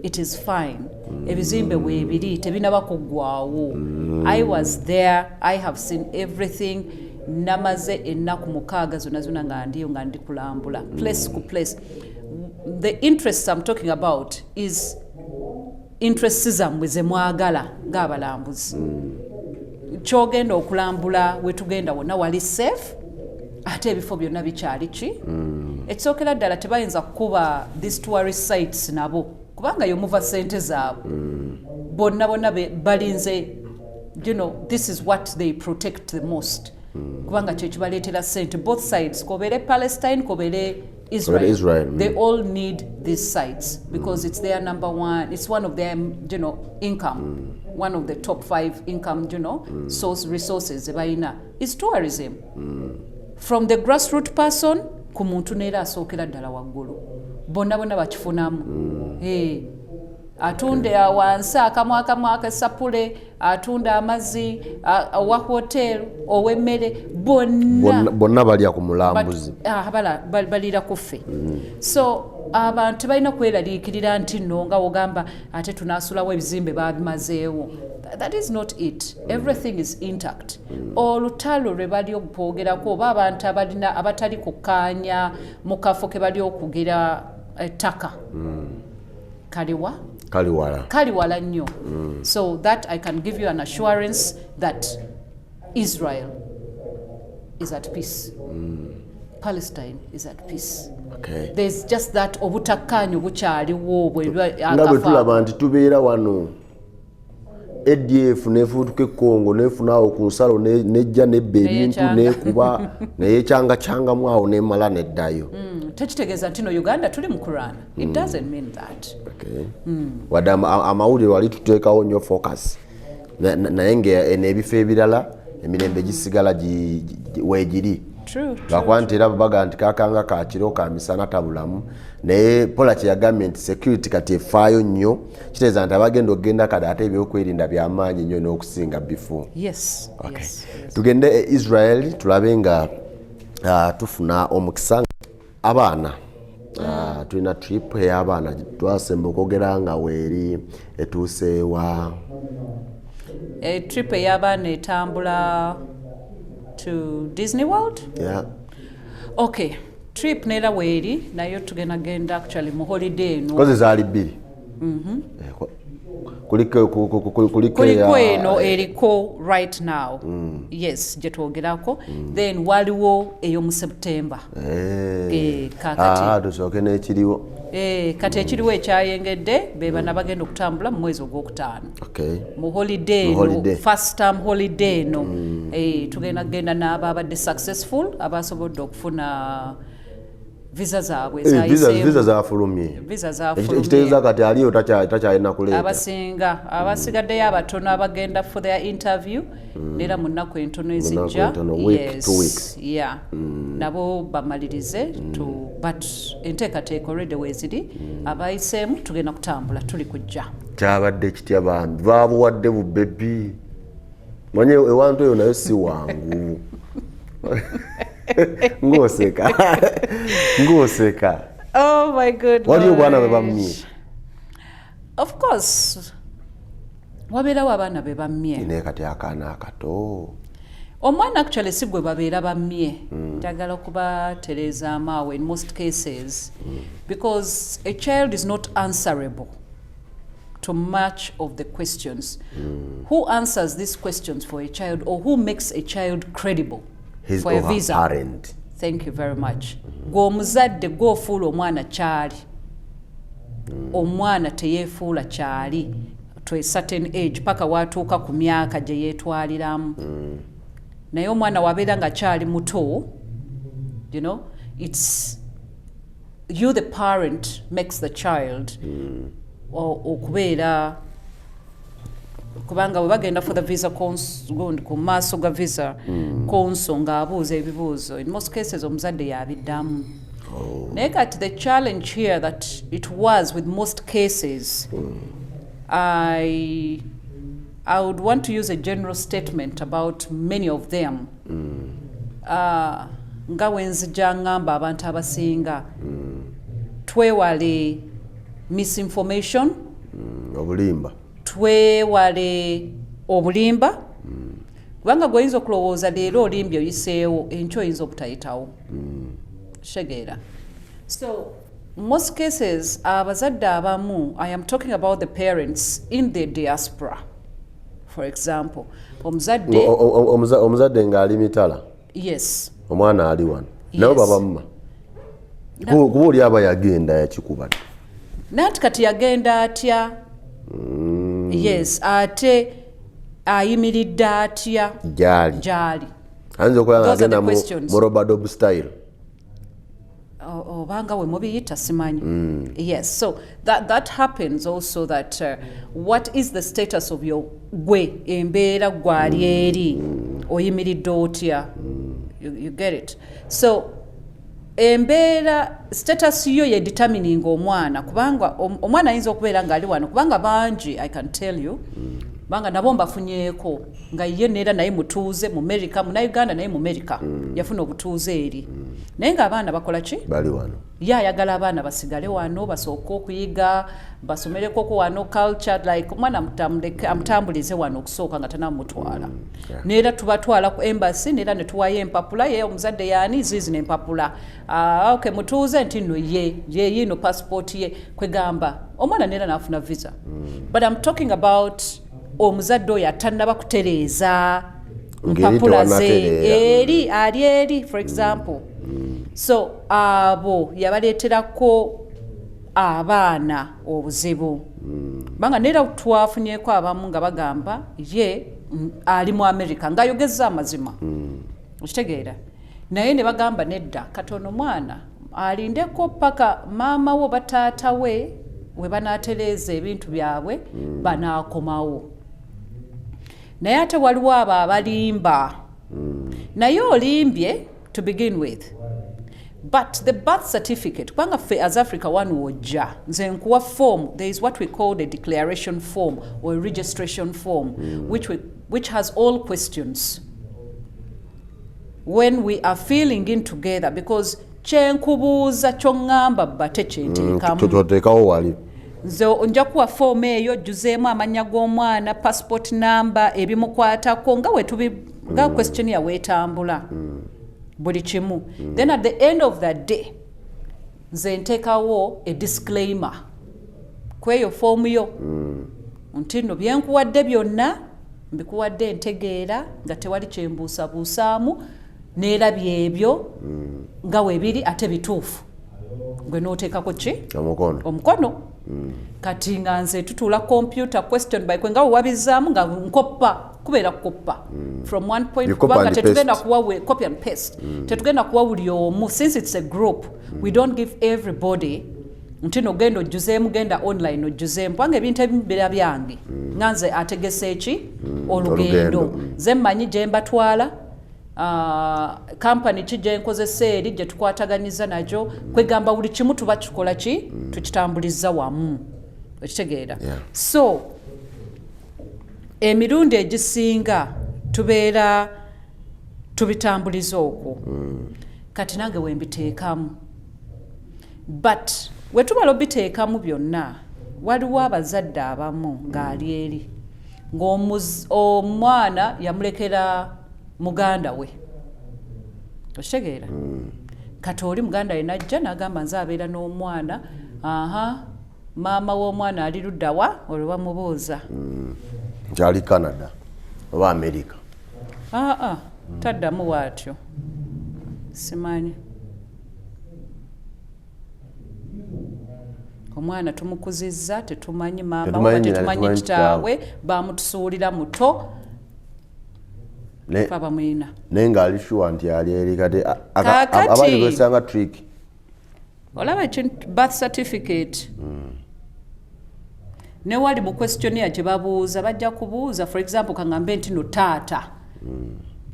A: it is fine. Ebizimbe weebiri, tebinaba kuggwawo. I was there, I have seen everything. Namaze ennaku 6 zonna zonna nga ndiyo, nga ndi kulambula place ku place. The interest I'm talking about is interest zammwe ze mwagala ng'abalambuzi. Kyogenda okulambula, wetugenda wonna wali safe, ate ebifo byonna bikyali ki. Ekisookera ddala, tebayinza kukuba these tourist sites nabo, kubanga yo muva sente zaabwe. Bonna bonna balinze, this is what they protect the most, kubanga kyekibaleetera sente, both sides, kobeere Palestine, kobeere Israel.
B: Israel.
A: They all need these sites because it's their number one, it's one of their income, one of the top five income source resources ze balina is tourism, from the grassroot person ku muntu neera asookera ddala waggulu, bonna bonna bakifunamu. Atunda wansi akamu akamu akesapule, atunda amazzi, owa hotel, ow'emmere, bonna.
B: Bonna balya ku mulambuzi.
A: Balira ku ffe. So abantu tebalina kweraliikirira nti nno nga wogamba ate tunaasulawo ebizimbe babimazeewo. That is not it. Everything is intact. Olutalo lwe bali okwogerako oba abantu abalina abatali kukkaanya mu kafo ke bali okugira ettaka kaliwa?
B: Kali wala.
A: Kali wala nnyo. So that I can give you an assurance that Israel is at peace, Palestine is at peace. There's just that obutakkaanya obukyaliwo
B: Nga bwe tulaba nti tubeera wano, ADF nefuutuka e Congo, nefunaawo ku nsalo, nejja nebba ebintu.
A: Neyekyanga.
B: Nekuba neyekyangakyangamu awo, nemala neddayo.
A: Tekitegeeza nti no Uganda tuli mu kulwana. It doesn't mean that.
B: Okay. Wadde amawulire wali tuteekawo nnyo focus, naye nga eno ebifo ebirala emirembe gisigala weegiri.
A: True.
B: Lwakuba nti era baga nti kakanga kakiro ka misana tabulamu, naye Pola kyeyagambye nti security kati efaayo nnyo, kitegeeza nti abagenda okugenda kati ate ebyokwerinda byamaanyi nnyo n'okusinga before. Okay. Tugende e Israel, tulabe nga tufuna omukisa abaana. Tulina trip ey'abaana, twasemba okwogera nga weeri etuuseewa?
A: Trip ey'abaana etambula to Disney World. Okay, trip neera weeri nayo tugenda genda actually mu holiday eno.
B: Kozi zaali bbiri. Eh, kuliko kuliko
A: kuliko eno eriko right now, yes, gye twogerako, then waliwo ey'omu September. Kakati
B: Ah, tusooke n'ekiriwo.
A: Kati ekiriwo ekyayengedde be bana bagenda okutambula mu mwezi ogwokutaano mu holiday
B: Mu
A: eno,
B: holiday.
A: First term holiday eno. Tugenda kugenda n'ababadde successful, abasobodde okufuna visa zaabwe
B: Visa visa zafulumye.
A: Visa zafulumye.
B: Ekitegeeza kati aliyo takyalina kuleeta.
A: Abasinga, abasigaddeyo abatono abagenda for their interview neera mu nnaku entono ezijja.
B: Entono, week, 2 weeks.
A: Yeah, nabo bamalirize to, but enteekateeka already weeziri, abayiseemu tugenda kutambula, tuli kujja.
B: Kyabadde kitya bambi? Babuwadde bubebi, manye ewantu eyo nayo si wangu. Ng'oseka ng'oseka.
A: Oh my good.
B: Waliyo obwana bwe bammye?
A: Of course wabeerawo abaana be bammye.
B: Naye kati akaana akato?
A: Omwana actually si gwe babeera bammye. Njagala okubatereezaamu awo in most cases, because a child is not answerable to much of the questions. Who answers these questions for a child, or who makes a child credible
B: His
A: for
B: or
A: a
B: her
A: visa?
B: parent.
A: Thank you very much. Gwe omuzadde gweofuula omwana kyali. Omwana teyeefuula kyali to a certain age, paka watuuka ku myaka gye yeetwaliramu. Naye omwana wabeera nga kyali muto, it's you the parent makes the child okubeera, kubanga bwe bagenda for the visa gundi ku maaso ga visa consul ng'abuuza ebibuuzo, in most cases omuzadde yabiddamu. Naye kati the challenge here that it was with most cases, I would want to use a general statement about many of them. Nga wenzija ngamba abantu abasinga twewale misinformation.
B: Obulimba.
A: Twewale obulimba, kubanga gweoyinza okulowooza leero olimbye oyiseewo, enkya oyinza obutayitawo. Kitegeera? So most cases abazadde abamu, I am talking about the parents in the diaspora, for example omuzadde
B: Omuzadde ng'ali mitala, omwana ali wano, nabo babamma. Kuba oli aba yagenda yakikuba.
A: Nanti kati yagenda atya? Yes, ate ayimiridde atya
B: gyali?
A: Gyali.
B: Ayinza okuba nga
A: Those are the
B: agenda
A: questions.
B: mu rope-a-dope style.
A: Obanga we mubiyita simanyi. Yes, so that happens also, that what is the status of your, gwe embeera gwali eri oyimiridde otya? You get it? So embeera, status yo ye determining omwana, kubanga omwana ayinza okubeera ng'ali wano, kubanga bangi, I can tell you, kubanga nabo mbafunyeeko nga ye neera naye mutuuze mu America, munauganda naye mu America, yafuna obutuuze eri, naye ng'abaana bakola ki?
B: Bali wano.
A: Ye ayagala abaana basigale wano, basooke okuyiga, basomerekoko wano culture, like omwana amutambulize wano okusooka nga tanamutwala. Neera tubatwala ku embassy, neera ne tuwayo empapula ye omuzadde yaani ziizino empapula. Ah, okay, mutuuze nti nno ye ye yiino passport ye, kwegamba omwana neera n'afuna visa. But I'm talking about omuzadde oyo atannaba kutereeza
B: Ng'eri
A: mpapula ze.
B: tewannatereera.
A: Eri ali eri, for example. So abo yabaleeterako abaana obuzibu, kubanga neera twafunyeko abamu nga bagamba ye ali mu America ng'ayogeza amazima, okitegeera, naye ne bagamba nedda, katono omwana alindeko paka maama we oba taata we we banaatereeza ebintu byabwe, banaakomawo. Naye ate waliwo abo abalimba, naye olimbye. to begin with. But the birth certificate, kubanga ffe as Africa One wojja, nze nkuwa form. There is what we call the declaration form or registration form, which has all questions when we are filling in together, because kyenkubuuza kyoŋŋamba bate kyenteekamu.
B: Toteekawo wali.
A: Nze nja kuwa foomu eyo, jjuzeemu amannya g'omwana, passport number, ebimukwatako, nga wetubi nga questionnaire weetambula, buli kimu. Then at the end of the day nze nteekawo a disclaimer kweyo foomu yo nti nno byenkuwadde byonna mbikuwadde ntegeera nga tewali kyembuusabuusaamu, neerabye ebyo nga weebiri ate bituufu, gwe n'oteekako ki?
B: Omukono.
A: Omukono. Kati nga nze tutuula computer, question by nga wewabizaamu nga nkoppa, kubeera kukoppa from one point.
B: You copy
A: Kubanga
B: and
A: tetugenda
B: paste.
A: kuwa copy and paste. Tetugenda kuwa buli omu. Since it's a group, we don't give everybody nti no genda ojjuzeemu, genda online ojjuzeemu, kubanga ebintu ebimu bibeera byange nga nze ategese eki olugendo.
B: Olugendo.
A: Nze mmanyi gye mbatwala, kampani ki gye nkozesa eri gye tukwataganyiza nagyo, kwegamba buli kimu tuba kikola ki, tukitambuliza wamu, okitegeera?
B: Yeah.
A: So emirundi egisinga tubeera tubitambuliza okwo. Kati nange wembiteekamu, but we tumala obiteekamu byonna, waliwo abazadde abamu ng'ali eri ng'omwana yamulekera muganda we, okitegeera? Kati oli muganda we najja n'agamba, nze abeera n'omwana. Aha, maama w'omwana ali luddawa? Olwo bamubuuza.
B: Nti ali Canada oba America.
A: Aa, taddamu bw'atyo, simanyi. Omwana tumukuzizza, tetumanyi maama
B: Tetumanyi
A: we,
B: nnyina,
A: tetumanyi
B: tetumanyi.
A: Kitaawe bamutusuulira muto. Fe abamuyina.
B: Naye ng'ali sure nti ali eri. Kati
A: Kaakati-
B: abali besanga trick.
A: Olaba ekintu birth certificate, ne wali mu questionnaire gye babuuza, bajja kubuuza, for example, kaŋŋambe nti no taata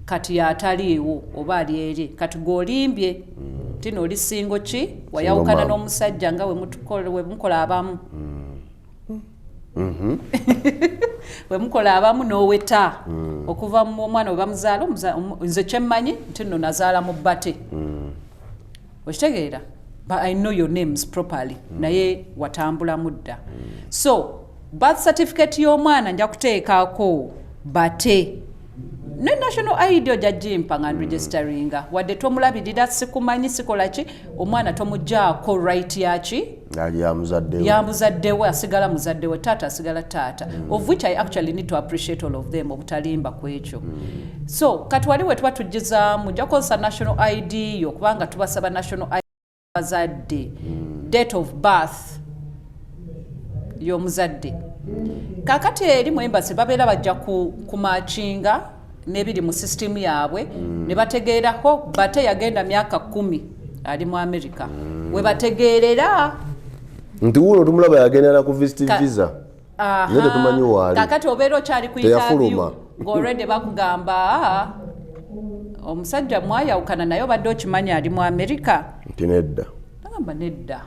A: kati yataliiwo oba ali eri, kati gw'olimbye nti no oli single ki, wayawukana
B: Mom.
A: n'omusajja nga we mukola abamu, we mukola abamu n'oweta okuva mu omwana we bamuzaala, nze kyemmanyi nti nno nazaala mu bbate, okitegeera? But I know your names properly, naye watambulamu dda. So birth certificate y'omwana nja kuteekako bate, ne national ID ojja gimpa nga nregisteringa, wadde tomulabirira, sikumanyi, sikola ki, omwana tomugjaako right yaki.
B: Ali yamuzaddewe.
A: Yamuzaddewe, asigala muzaddewe, taata asigala taata, of which I actually need to appreciate all of them obutalimba ku ekyo. So kati wali we tuba tugizaamu, nja kukozesa national ID yo, kubanga tubasaba national ID bazadde, date of birth y'omuzadde. Kakati eri mu embassy babeera bajja kumatchinga n'ebiri mu sisitimu yaabwe, ne bategeerako bate yagenda myaka 10 ali mu America, we bategeerera.
B: Nti wuuno tumulaba yagendera ku visit visa.
A: Aha.
B: Naye tetumanyi waali.
A: Kakati obeera okyali ku interview
B: Teyafuluma.
A: ng'already bakugamba, "Ah, omusajja mwayawukana naye obadde okimanyi ali mu America?"
B: Nti nedda.
A: Nagamba nedda.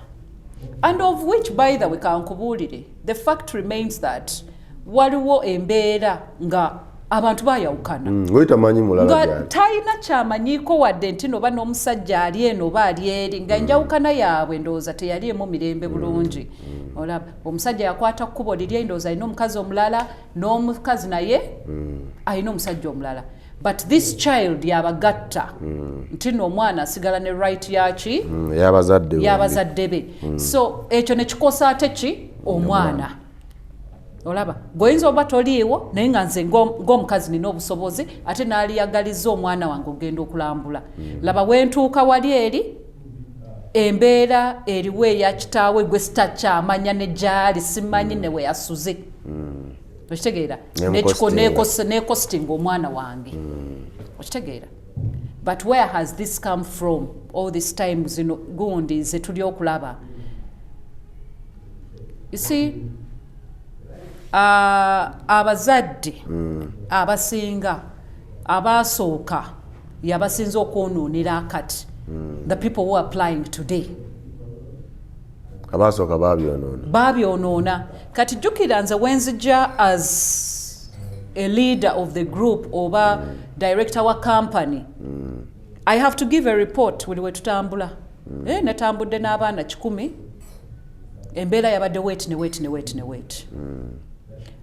A: And of which, by the way, kankubuulire, the fact remains that waliwo embeera nga abantu bayawukana
B: Ng'oli tamanyi mulala
A: nga
B: gyali.
A: talina kyamanyiiko wadde nti noba n'omusajja ali eno oba ali eri, nga enjawukana yaabwe ndowooza teyaliemu mirembe bulungi. Olaba omusajja yakwata kkubo liri, ndowooza alina omukazi omulala, n'omukazi naye alina omusajja omulala, but this child yabagatta nti nno omwana asigala ne right yaki.
B: Ey'abazadde bombi.
A: Y'abazadde be. So ekyo ne kikosa ate ki omwana. Olaba gweoyinza oba toliiwo, naye nga nze ng'omukazi nina obusobozi ate n'aliyagaliza omwana wange ogenda okulambula. Laba wentuuka wali eri embeera eriwo eya kitaawe gwe sitakyamanya ne gyali, simanyi ne we yasuze, okitegeera?
B: Nemukostinga.
A: Necostinga omwana wange, okitegeera? But where has this come from all this time? Zino gundi zetuli okulaba, you see, abazadde abasinga abasooka Yabasinze okwonoonera akati, the people who are applying today.
B: Abasooka babyonoona.
A: Babyonoona. Kati jjukira, nze wenzija as a leader of the group oba director wa company, I have to give a report buli we tutambula. Natambudde n'abaana 100, embeera yabadde wet ne wet ne wet ne wet.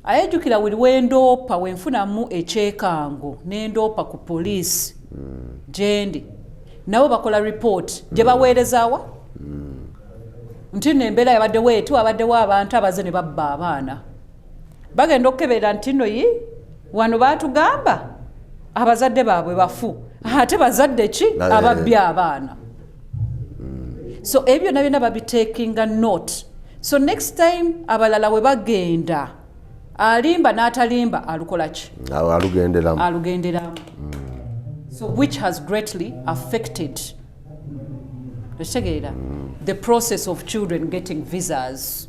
A: Ayejjukira buli wendoopa, wenfunamu ekyekango nendoopa ku poliisi gyendi, nabo bakola report gye baweerezaawa nti nno embeera yabadde weeti, wabaddewo abantu abaze ne babba abaana. Bagenda okukebera nti nno yi wano baatugamba abazadde baabwe bafu, ate bazadde ki ababbye abaana? So ebyo byonna byonna babitakinga note. So next time abalala we bagenda, alimba n'atalimba alukola ki?
B: Awo alugenderamu.
A: Alugenderamu. So which has greatly affected, okitegeera, the process of children getting visas,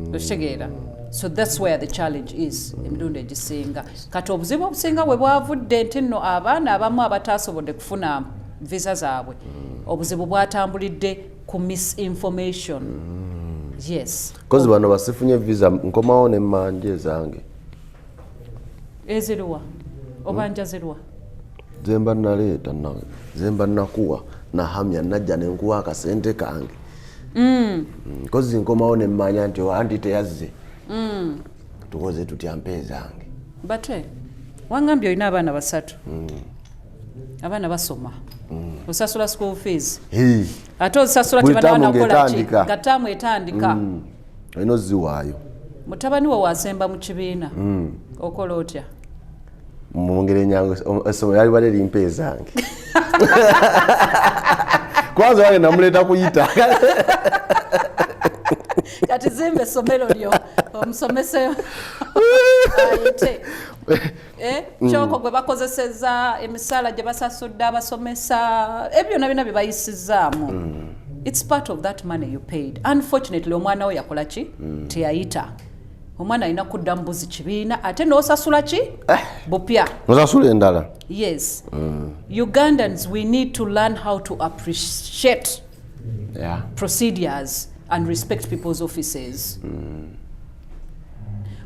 A: okitegeera? So that's where the challenge is emirundi egisinga. Kati obuzibu obusinga bwe bwavudde nti nno abaana abamu abataasobodde kufuna visa zaabwe, obuzibu bwatambulidde ku misinformation, yes.
B: Kozi bano basifunye visa, nkomawo nemmanja ezange.
A: Eziruwa? Obanja ziruwa?
B: Zemba naleeta zemba nakuwa nahamya najja nenkuwa akasente kange. Kozi nkomawo nemmanya nti anti teyazze, tukoze tutya? Mpa ezange.
A: Bate wangambye olina abaana basatu, abaana basoma, osasula school fees.
B: Hey,
A: ate ozisasula.
B: Buli taamu
A: Tebanakola ki?
B: ng'etandika.
A: Nga taamu etandika.
B: Olina oziwaayo.
A: Mutabani we wasemba mu kibiina, okola otya?
B: Mu ngeri enyangu, essomero yalibadde limpa ezange, kwanza wange namuleeta kuyita.
A: Kati zimba essomero lyo, omusomese ayite. Kyoko gwe bakozeseza, emisaala gye basasudde abasomesa, ebyo byonna byonna bye bayisizaamu, it's part of that money you paid. Unfortunately omwana we yakola ki? Teyayita. Omwana alina kudda mbuzi kibiina, ate n'osasula ki bupya.
B: Osasula endala.
A: Yes. Ugandans, we need to learn how to appreciate procedures and respect people's offices.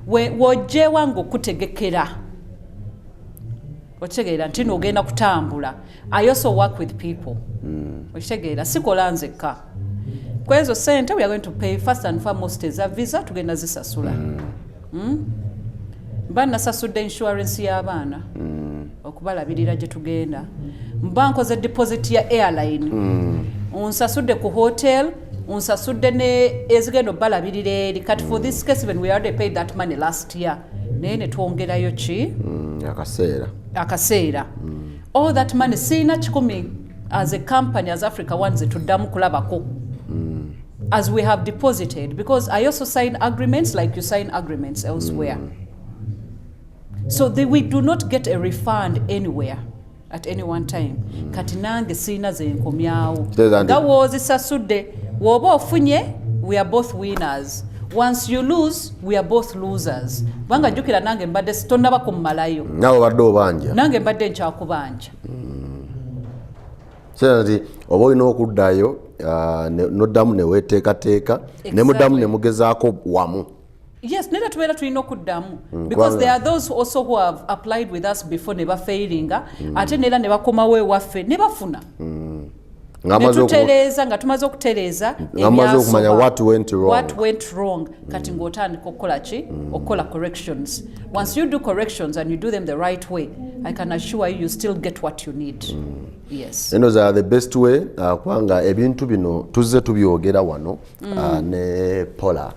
A: W'ojjeewa ng'okutegekera, okitegeera nti noogenda kutambula. I also work with people, okitegeera? Sikola nzekka. Kwezo sente we are going to pay, first and foremost eza visa tugenda zisasula. Mba nasasudde insurance y'abaana okubalabirira gye tugenda, mba nkoze deposit ya airline, nsasudde ku hotel, nsasudde ne ezigenda obalabirira eri. Kati for this case, when we already paid that money last year, naye ne twongerayo ki?
B: Akaseera.
A: Akaseera. All that money, siina 100 as a company, as Africa One, zetuddamu kulabako as we have deposited, because I also sign agreements like you sign agreements elsewhere. So we do not get a refund anywhere at any one time. Kati nange siina zenkomyawo.
B: Kitegeeza nti-
A: Nga woozisasudde, woba ofunye, we are both winners. Once you lose, we are both losers, kubanga jjukira nange mbadde tonnaba kummalayo.
B: Naawe obadde obanja.
A: Nange mbadde nkyakubanja.
B: Kitegeeza nti oba olina okuddayo, noddamu neweteekateeka, ne muddamu ne mugezaako wamu.
A: Yes, nera tubeera tulina okuddamu because there are those also who have applied with us before ne bafailinga, ate neera ne bakomawo ewaffe ne bafuna.
B: Ng'amaze
A: netutereeza, nga tumaze okutereeza
B: Nga mumaze okumanya
A: ebyasoba.
B: what went wrong.
A: What went wrong. Kati ng'otandika okukola ki? Okukola corrections. Once you do corrections and you do them the right way, I can assure you, you still get what you need, yes.
B: Eno za the best way, kubanga ebintu bino tuzze tubyogera wano, ne Pola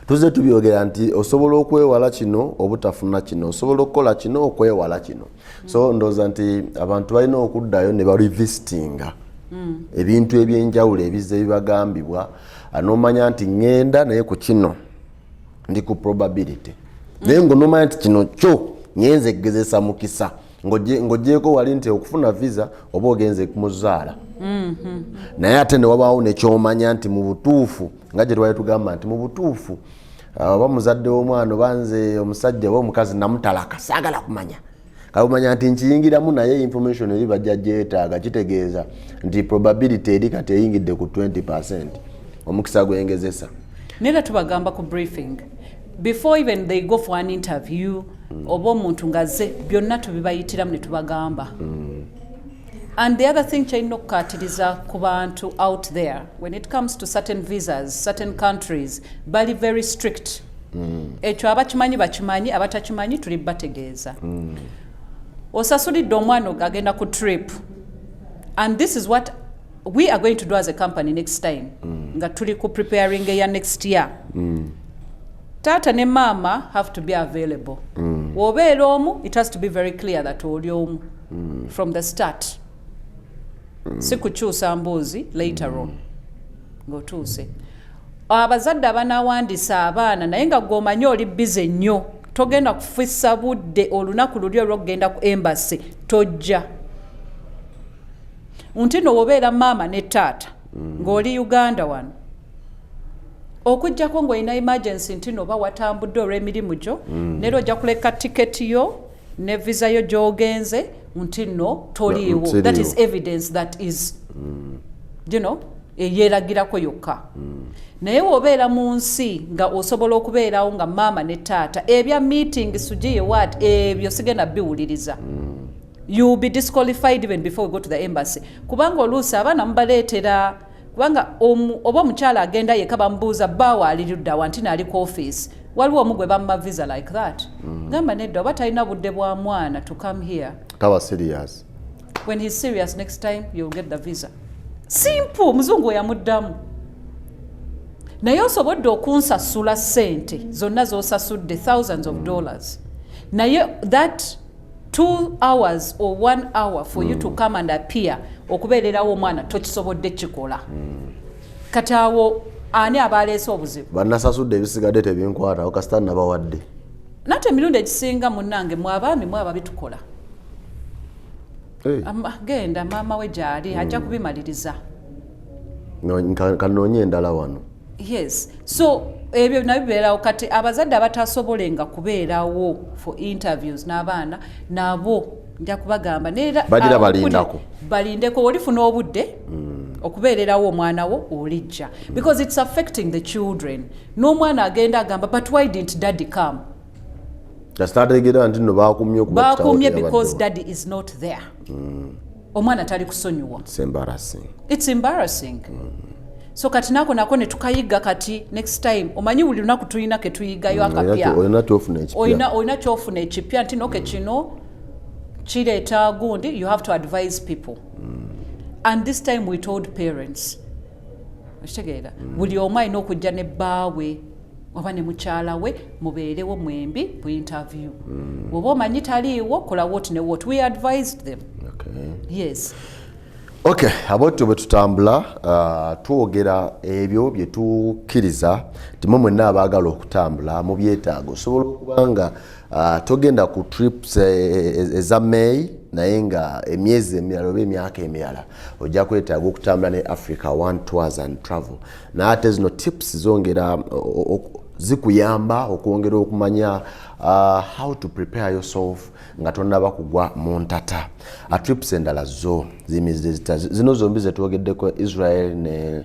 B: tuzze tubyogera nti osobola okwewala kino, obutafuna kino, osobola okukola kino, okwewala kino. So ndowooza nti abantu balina okuddayo ne barevisitinga ebintu ebyenjawulo ebizze bibagambibwa, n'omanya nti ŋŋenda naye ku kino ndi ku probability, naye ngaonomanya nti kino kyo ngenze kugezesa mukisa. Ng'ogyeko wali nti okufuna visa oba ogenze kumuzaala, naye ate ne wabaawo nekyomanya nti mu butuufu, nga gye twali tugamba nti mu butuufu, oba muzadde w'omwana oba nze omusajja oba omukazi namutalaka, saagala kumanya. Kati omanya nti nkiyingiramu, naye information eri bajja gyetaaga. Kitegeeza nti probability eri kati eyingidde ku 20%, omukisa gwengezesa.
A: Nera tubagamba ku briefing before even they go for an interview, oba omuntu ng'azze, byonna tubibayitiramu ne tubagamba. And the other thing kyalina okukaatiriza ku bantu out there, when it comes to certain visas, certain countries bali very strict. Ekyo abakimanyi bakimanyi, abatakimanyi tuli bategeeza. Osasulidde omwana agenda ku trip, and this is what we are going to do as a company next time nga tuli ku preparing eya next year. Taata ne maama have to be available. Wobeera omu, it has to be very clear that oli omu from the start. Si kukyusa mbuuzi later on ng'otuuse. Abazadde abanaawandiisa abaana, naye nga gw'omanyi oli busy nnyo, togenda kufissa budde olunaku luli olw'okugenda ku embassy, tojja. Nti no wobeera maama ne taata ng'oli Uganda wano, okugjako ng'olina emergency, nti no oba watambudde olw'emirimu gyo, neera ojja kuleka tiketi yo ne visa yo gy'ogenze nti nno toliiwo.
B: Siriiwo.
A: That is evidence that is eyeragirako yokka. Naye bw'obeera mu nsi nga osobola okubeerawo nga maama ne taata, ebya meeting sugiye what, ebyo sigenda biwuliriza. You will be disqualified even before we go to the embassy, kubanga oluusi abaana mubaleetera, kubanga oba omukyala agenda yeka, bamubuuza bbaawe ali luddawa, nti naali ku office. Waliwo omu gwe bamma visa like that. Gamba nedda, oba talina budde bwa mwana to come here.
B: Taba serious.
A: When he's serious next time, you'll get the visa. Simple. Omuzungu yamuddamu, naye osobodde okunsasula ssente zonna z'osasudde, thousands of dollars, naye that 2 hours or one hour for you to come and appear okubeererawo omwana tokisobodde kikola. Kati awo ani aba aleese obuzibu?
B: Bannasasudde, ebisigadde tebinkwatawo kasita nabawadde.
A: Nate emirundi egisinga, munnange, mwe abaami mwe ababitukola.
B: Hey.
A: Genda, maama we gyali, ajja kubimaliriza.
B: Kanoonye endala wano.
A: Yes, so ebyo nabyo bibeerawo. Kati abazadde abatasobolenga kubeerawo for interviews n'abaana nabo, nja kubagamba neera.
B: Bagira balindako.
A: Balindeko, olifuna obudde okubeererawo omwana wo olijja, because it's affecting the children. N'omwana agenda agamba, "But why didn't daddy come?"
B: Kasita ategeera nti nno bakumye okuba kitaawo
A: bakumye
B: teyabaddewo.
A: Because daddy is not there, omwana tali kusonyiwa.
B: It's embarrassing.
A: It's embarrassing. So kati nako ne tukayiga. Kati next time, omanyi buli lunaku tulina ke tuyigayo akapya.
B: Olina kyofuna ekipya.
A: Olina kyofuna ekipya nti noke kino kireeta gundi. You have to advise people, and this time we told parents, okitegeera, buli omu alina okujja ne bbaawe oba ne mukyala we, mubeerewo mwembi ku interview. Bw'oba omanyi taliiwo, kola what ne what. We advised them. Yes.
B: Okay, abotyo bwe tutambula, twogera ebyo bye tukkiriza nti mwe mwenna abaagala okutambula mu byetaago. Osobola okuba nga togenda ku trips eza May, naye nga emyezi emirala oba emyaka emirala ojja kwetaaga okutambula ne Africa One Tours and Travel. Naye ate zino tips zongera zikuyamba okwongera okumanya how to prepare yourself nga tonnaba kugwa mu ntata. Trips endala zo ziyimiridde zita? Zino zombi zetwogeddeko, Israel ne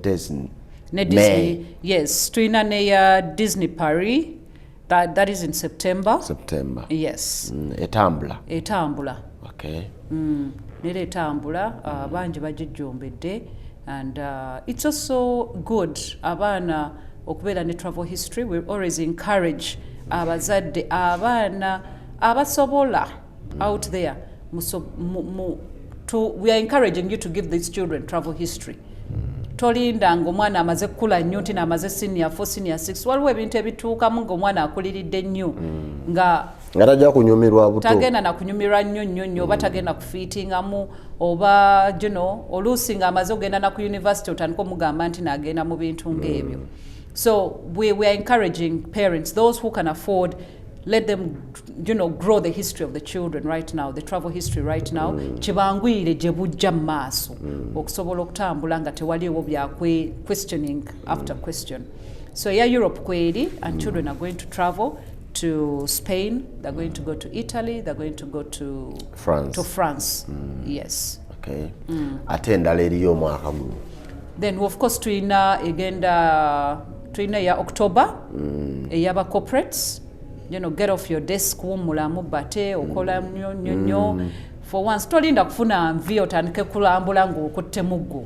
B: Disney.
A: Ne
B: May.
A: Disney, yes. Tulina ne ya Disney Paris, that is in September.
B: September.
A: Yes.
B: Etambula?
A: Etambula.
B: Okay.
A: Nera etambula, bangi bagijjumbidde, and it's also good abaana okubeera ne travel history. We always encourage abazadde, abaana abasobola out there, we are encouraging you to give these children travel history. Tolinda nga omwana amaze kukula nnyo, nti naamaze senior 4, senior 6. Waliwo ebintu ebituukamu ng'omwana akuliridde nnyo nga
B: nga tajja kunyumirwa buto.
A: Tagenda nakunyumirwa nnyo nnyo nnyo, oba tagenda kufiitingamu, oba oluusi ng'amaze okugenda na ku university otandika omugamba nti naagenda mu bintu ng'ebyo. So we are encouraging parents, those who can afford, let them grow the history of the children right now, the travel history right now. Kibanguyire gye bujja mu maaso okusobola okutambula nga tewaliwo bya questioning after question. So eya Europe kweri, and children are going to travel. to Spain, they're going to go to Italy, they're going to go to
B: France.
A: To France. Yes.
B: Okay. Ate endala eriyo omwaka guno?
A: Then of course tulina egenda, tulina eya October, eyaba corporates. Get off your desk, wummulamu, bate okola nnyo nnyo nnyo. For once tolinda kufuna nvi otandike kulambula ng'okutte muggo.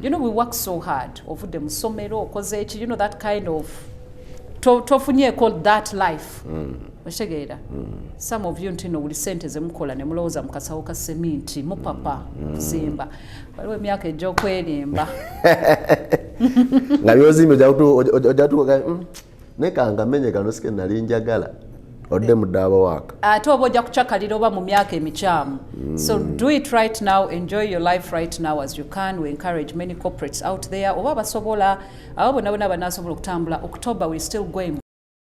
A: We work so hard, ovudde mu ssomero, okoze eki, that kind of tofunyeeko that life, okitegeera? Some of you ntino buli sente zemukola ne mulowooza mu kasawo ka seminti, mupapa kuzimba. Waliwo emyaka egy'okwerimba.
B: Nga byozimba ojatuka naye kangamenye kano sike nali njagala odde mu ddaaba waaka.
A: Ate oba ojja kucakalira oba mu myaka emikyamu. So do it right now, enjoy your life right now as you can. We encourage many corporates out there oba basobola, abo bonna bonna banasobola okutambula. October we still going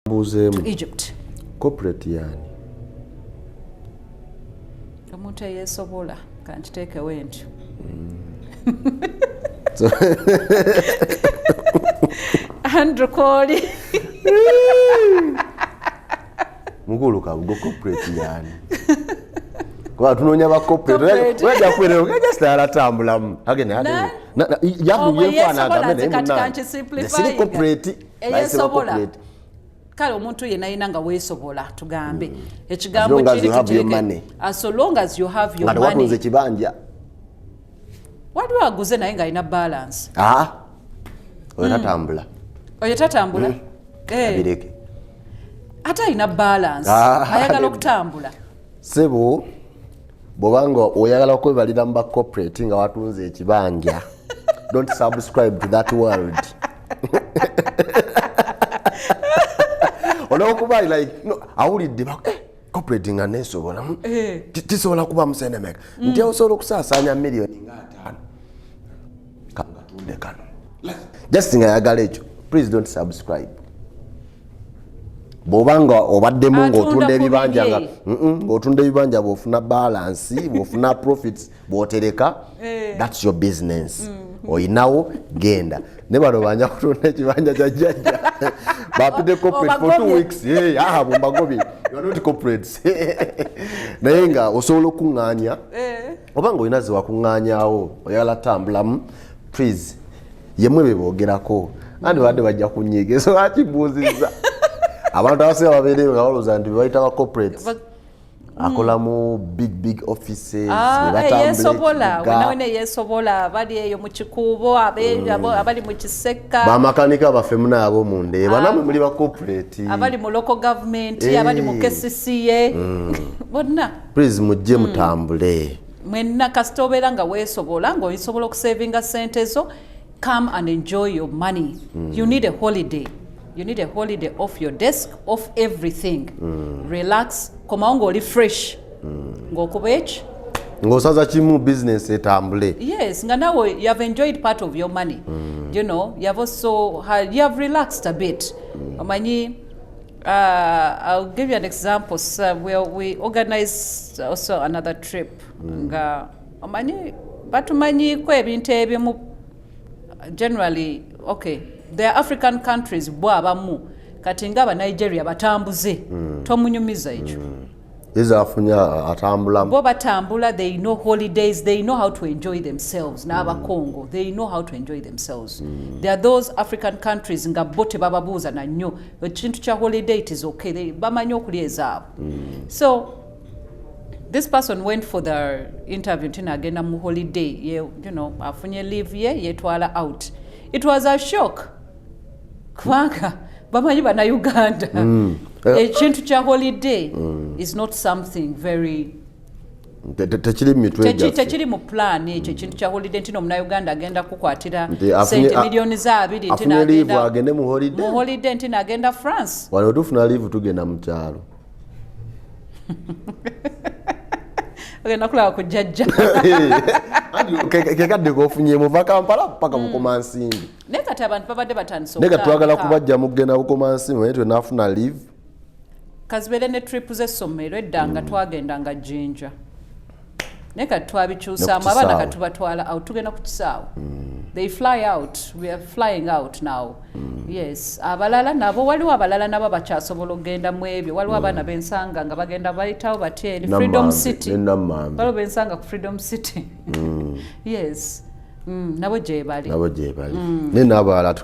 B: Mbuuzeemu.
A: to Egypt.
B: Corporate yani?
A: Omuntu eyeesobola, kankiteekewo entyo. Andrew Koli.
B: Mukulu Kabugo, corporate yani? Kuba tunoonya ba corporate.
A: Corporate.
B: Wajja kubeera just alatambulamu
A: Obo yeesobola, nze kati kankisimplifyinga.
B: Siri corporate.
A: Eyeesobola. Kale omuntu yenna yenna nga weesobola, tugambe ekigambo
B: As long as
A: kiri
B: you have your
A: tukireke.
B: money.
A: As long as you have your
B: Nga tewatunze
A: money.
B: kibanja.
A: Waliwo aguze naye ng'alina balance.
B: Ah, oyo tatambula.
A: Oyo tatambula. Eh,
B: Abireke.
A: Ate alina balance.
B: Ah.
A: Ayagala okutambula.
B: Sebo, bwobanga oyagala okwebalira mu ba corporate nga watunze ekibanja, don't subscribe to that world, olwokuba like no, awulidde corporate nga nesobola,
A: Eh.
B: Tisobola kuba musenemeka nti osobola okusaasaanya miliyoni nga 50 kangatunde kano just nga yagala ekyo. Please don't subscribe. Bw'oba nga obaddemu
A: Atunda
B: ng'otunda
A: ku
B: ebibanja nga
A: bibye.
B: Ng'otunda ebibanja, bw'ofuna balance, bw'ofuna profits, bw'otereka,
A: Eh.
B: that's your business. Oyinawo genda ne bano banja kutunda ekibanja kya jjajja bapite corporate for 2
A: Obagobye.
B: weeks. Hey, aha, bumbagobye, you are not corporates. Naye nga osobola okuŋŋaanya
A: Eh.
B: oba nga olina zewakuŋŋaanyaawo oyagala tambulamu, please, yemwe be boogerako andi badde bajja kunyiiga. So lwaki mbuuzizza? Abantu abasinga babeereyo nga balowooza nti bebayita ba corporates akola mu big big offices,
A: Ah,
B: be batambula
A: eyeesobola
B: ekibuga.
A: Wena wena eyeesobola, abali eyo mu Kikuubo, abali mu Kiseka.
B: Bamakanika baffe munaabo mundeeba, namwe muli ba corporate.
A: Abali mu local government,
B: Eh.
A: abali mu KCCA, bonna.
B: Please, mujje mutambule.
A: Mwenna kasita obeera nga weesobola, ng'osobola okusavinga sente zo, come and enjoy your money. You need a holiday, you need a holiday off your desk, off everything. Relax, komawo ng'oli fresh, ng'okuba eki
B: Ng'osaza kimu business etambule.
A: Yes, nga nawe you have enjoyed part of your money. You have also you have relaxed a bit. Omanyi, I'll give you an example. So we organized also another trip nga omanyi batumanyiiko ebintu ebimu. Generally, okay, there are African countries bo abamu kati nga Abanigeria batambuze, tomunyumiza ekyo.
B: Yeza afunye atambulamu.
A: Bo batambula, they know holidays, they know how to enjoy themselves. N'Abakongo, they know how to enjoy themselves. There are those African countries nga bo tebababuuza na nnyo ekintu kya holiday. It is okay. Bamanyi okulya ezaabwe. So this person went for the interview nti agenda mu holiday ye, afunye leave ye yetwala out. It was a shock kubanga bamanyi Bannayuganda ekintu kya holiday is not something very
B: Tekiri mu mitwe gyaffe.
A: Tekiri mu plan ekyo ekintu kya holiday nti nomunauganda agenda kukwatira
B: Nti
A: sente miliyoni za 20 nti
B: afunye leave
A: n'agenda
B: agende mu holiday.
A: Mu holiday nti nagenda France.
B: Wano tufuna leave tugenda mu kyalo.
A: Ogenda kulaba ku jjajja.
B: Anti kekadde kofunye muva Kampala paka Bukomansimbi.
A: Naye kati abantu babadde batandise
B: Naye kati twagala
A: okutandika.
B: kubajja mugenda Bukomansimbi, naye twenafuna leave.
A: Kazibeere ne trip z'essomero. Edda nga twagendanga Jjinja, naye kati twabikyusaamu.
B: Ne ku
A: Abaana
B: kisaawe.
A: kati tubatwala awo, tugenda ku kisaawe. They fly out. We are flying out now. Yes, abalala nabo, waliwo abalala nabo bakyasobola okugenda mu ebyo. Waliwo abaana bensanga nga bagenda bayitawo batya eri Freedom City.
B: Nenammambe.
A: Waliwo bensanga ku Freedom City, yes. Nabo gye bali.
B: Nabo gye bali, naye n'abalala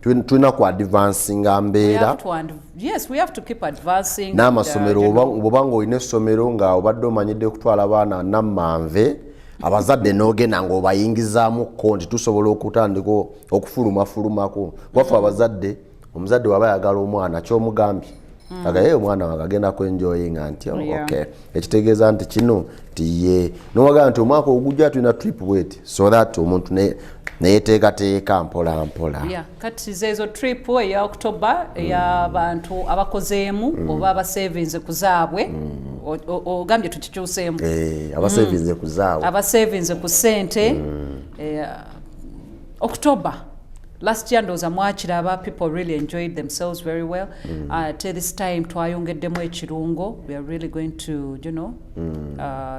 B: tulina ku advancinga
A: We
B: mbeera.
A: have to, and yes, we have to keep advancing.
B: N'amasomero,
A: and,
B: bw'oba ng'olina essomero nga obadde omanyidde okutwala abaana nammanve, abazadde n'ogenda ng'obayingizaamu nti tusobola okutandika okufulumafulumako waffe abazadde. Omuzadde waba ayagala omwana kyomugambye agaye omwana wange agenda kwenjoyinga nti, oh, okay, ekitegeeza nti kino nti ye nowagamba nti omwaka ogujja tulina trip bweti, so that omuntu neyeteekateeka mpola mpola.
A: Yeah, kati zeezo trip eya October ey'abantu abakozeemu oba abasevinze ku zaabwe. Ogambye tukikyuseemu.
B: Eh, abasevinze ku zaabwe.
A: Abasevinze ku ssente. October last year ndowooza mwakiraba, people really enjoyed themselves very well. Ate this time twayongeddemu ekirungo. We are really going to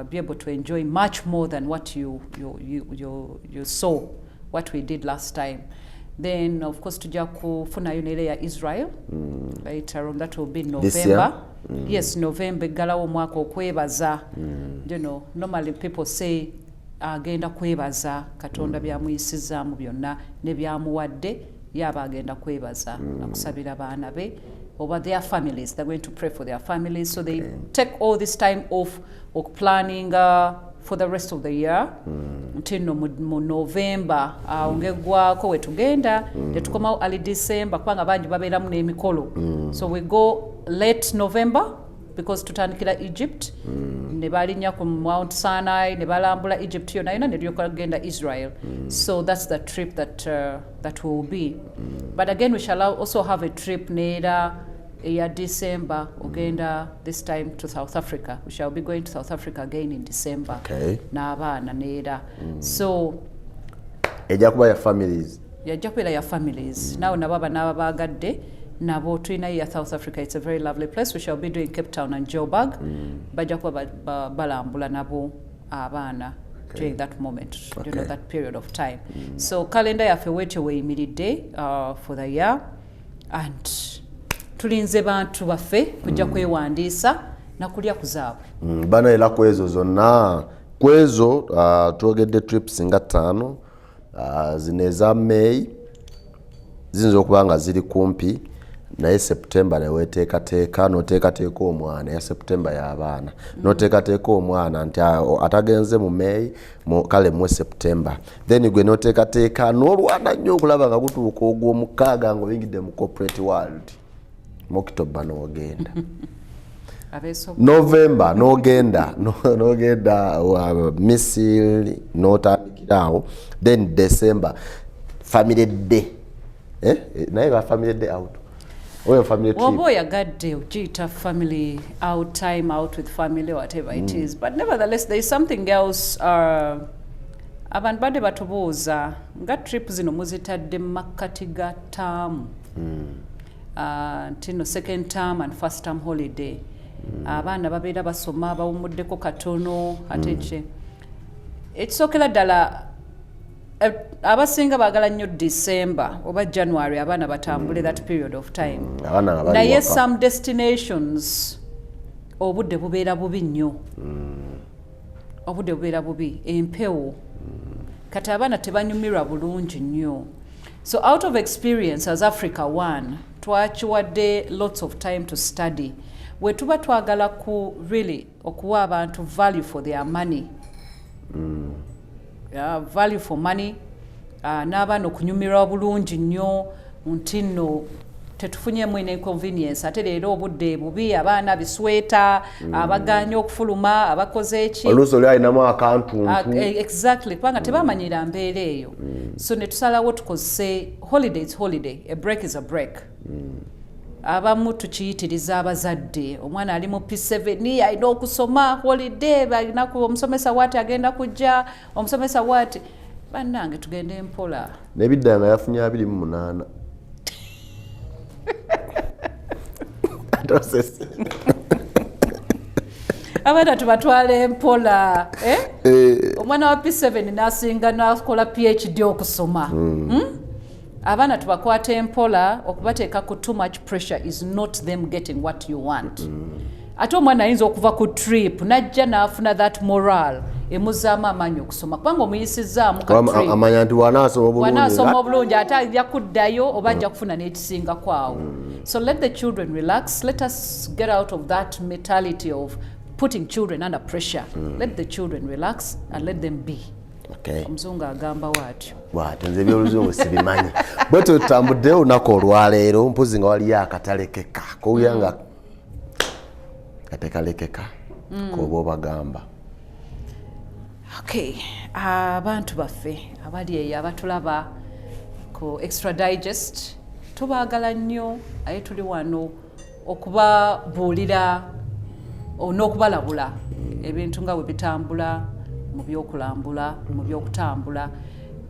A: be able to enjoy much more than what you saw what we did last time. Then of course tujja kufunayo neera ya Israel later on. That will be
B: This year?
A: November. Yes, November, eggalawo omwaka okwebaza. Normally people say agenda kwebaza Katonda byamuyisizaamu byonna ne byamuwadde. Yaaba agenda kwebaza nakusabira baana be oba their families. They're going to pray for their families, so they take all this time off okuplanninga for the rest of the year, nti nno mu November awo ng'eggwako we tugenda, tetukomawo early December, kubanga bangi babeeramu n'emikolo. So we go late November because tutandikira Egypt, ne balinnya ku Mount Sinai, ne balambula Egypt yonna yonna, ne tulyoka genda Israel. So that's the trip that will be. But again, we shall also have a trip neera eya December, ogenda this time to South Africa. We shall be going to South Africa again in December n'abaana neera, so
B: Ejja kuba ya families.
A: Yajja kubeera ya families. Naawe nabo abanaaba baagadde nabo tulinayo ya South Africa. It's a very lovely place. We shall be doing Cape Town and Joburg. Bajja kuba balambula nabo abaana during that moment, that period of time. So kalenda yaffe wetyo weeyimiridde for the year, and tulinze bantu baffe kujja kwewandiisa nakulya ku zaabwe.
B: Bana, era kwezo zonna, kwezo twogedde trips nga ttaano. Zino eza May ziyinza okuba nga ziri kumpi, naye September neweteekateeka, noteekateeka omwana. Eya September y'abaana, noteekateeka omwana nti atagenze mu May, kale mu September. Then gwe noteekateeka n'olwana nnyo okulaba nga gutuuka ogw'omukaaga ng'oyingidde mu corporate world, mu October n'ogenda.
A: Abeesobola.
B: November n'ogenda n'ogenda Misiri, n'otandikira awo. Then December, family day, eh? Eh, naye ba family day out oyo family trip.
A: Oba oyagadde ogiyita family out, time out with family, whatever it is. But nevertheless, there is something else. Abantu badde batubuuza nga trip zino muzitadde mu makkati ga taamu, nti no second term and first term holiday, abaana babeera basoma, bawumuddeko katono. Ate ki ekisookera ddala, abasinga baagala nnyo December oba January abaana batambule, that period of time.
B: Abaana nga bali
A: Naye
B: waka.
A: some destinations obudde bubeera bubi nnyo, obudde bubeera bubi, empewo, kati abaana tebanyumirwa bulungi nnyo. So out of experience as Africa One, twakiwadde lots of time to study. We tuba twagala ku really okuwa abantu value for their money, value for money, n'abaana okunyumirwa bulungi nnyo, nti nno tetufunyemu inconvenience. Ate leero obudde bubi, abaana bisweta, abaganye okufuluma, abakoze eki.
B: Oluusi oli alinamu akantuntu.
A: Exactly, kubanga tebamanyira mbeera eyo. So ne tusalawo tukozese holiday is holiday, a break is a break. Abamu tukiyitiriza abazadde, omwana ali mu P7 alina okusoma holiday, balina omusomesa waati agenda kujja, omusomesa waati. Bannange, tugende mpola.
B: Nebidda nga yafunye 28. Ate osese.
A: Abaana tubatwale empola, eh? Omwana wa P7 nasinga nakola PhD okusoma. Abaana tubakwate empola. Okubateeka ku too much pressure is not them getting what you want. Ate omwana ayinza okuva ku trip najja n'afuna that moral emuzaamu amaanyi okusoma, kubanga omuyisizaamu ka trip.
B: Amanya nti wanaasoma obulungi.
A: Wanaasoma obulungi, ate ajja kuddayo oba ajja kufuna n'ekisingako awo. So let the children relax. Let us get out of that mentality of putting children under pressure. Let the children relax and let them be. Omuzungu agamba waatyo.
B: Bwate nze ebyoluzungu sibimanyi. Bwe tutambudde olunaku olwaleero, mpozi nga waliyo akatalekeka kowulira nga katekalekeka koba obagamba.
A: Okay, abantu baffe abali eyo abatulaba ku Extra Digest, tubaagala nnyo, aye tuli wano okubabuulira n'okubalabula ebintu nga bwe bitambula mu byokulambula, mu byokutambula.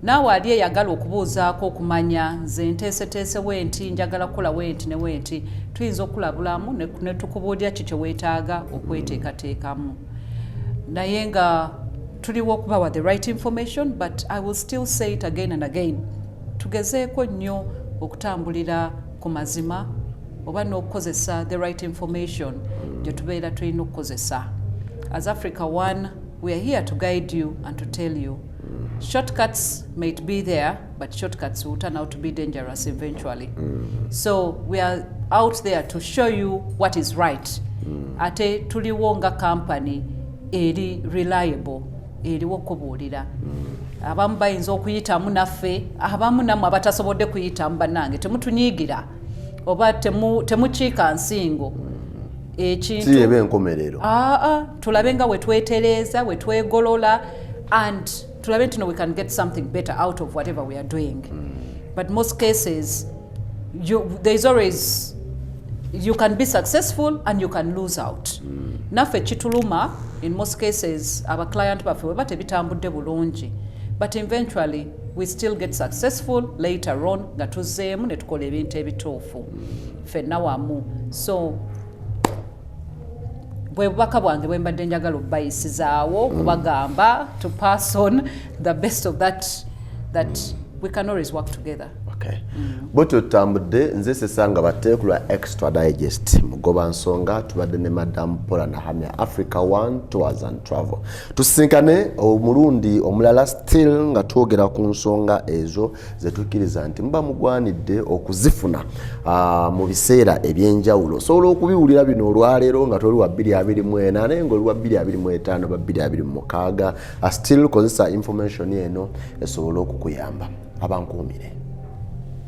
A: Naawe ali eyagala okubuuzaako okumanya, nze nteeseteese wenti, njagala kukola wenti ne wenti, tuyinza okulabulamu ne tukubuulira ki kye weetaaga okweteekateekamu, naye nga tuliwo okubawa the right information. But I will still say it again and again, tugezeeko nnyo okutambulira ku mazima oba n'okukozesa the right information gye tubeera tulina okukozesa. As Africa One, we are here to guide you and to tell you shortcuts might be there, but shortcuts will turn out to be dangerous eventually. So we are out there to show you what is right. Ate tuliwo nga company eri reliable, eriwo okubuulira. Abamu bayinza okuyitamu naffe, abamu nammwe abatasobodde kuyitamu, bannange temutunyiigira oba temukiika nsingo ekintu.
B: Si eba enkomerero.
A: Aa, tulabe nga wetwetereeza, wetwegolola, and tulabe nti no, we can get something better out of whatever we are doing. But most cases there is always, you can be successful and you can lose out. Naffe kituluma in most cases abaclient baffe bweba tebitambudde bulungi, but eventually we still get successful later on nga tuzzeemu ne tukola ebintu ebituufu ffenna wamu. So bwe bubaka bwange bwe mbadde njagala okubayisizaawo, kubagamba to pass on the best of that, that we can always work together.
B: Okay. Bwetyo tutambudde. Nze Sesanga Batte ku lwa Extra Digest Mugoba Nsonga. Tubadde ne Madam Paula Nahamya, Africa One Tours and Travel. Tusisinkane omulundi omulala, still nga twogera ku nsonga ezo zetukkiriza nti muba mugwanidde okuzifuna mu biseera ebyenjawulo. Osobola okubiwulira bino olwaleero nga toli wa 2024, naye nga oli wa 2025 oba 2026, still kozesa information eno esobole okukuyamba. Abankuumire.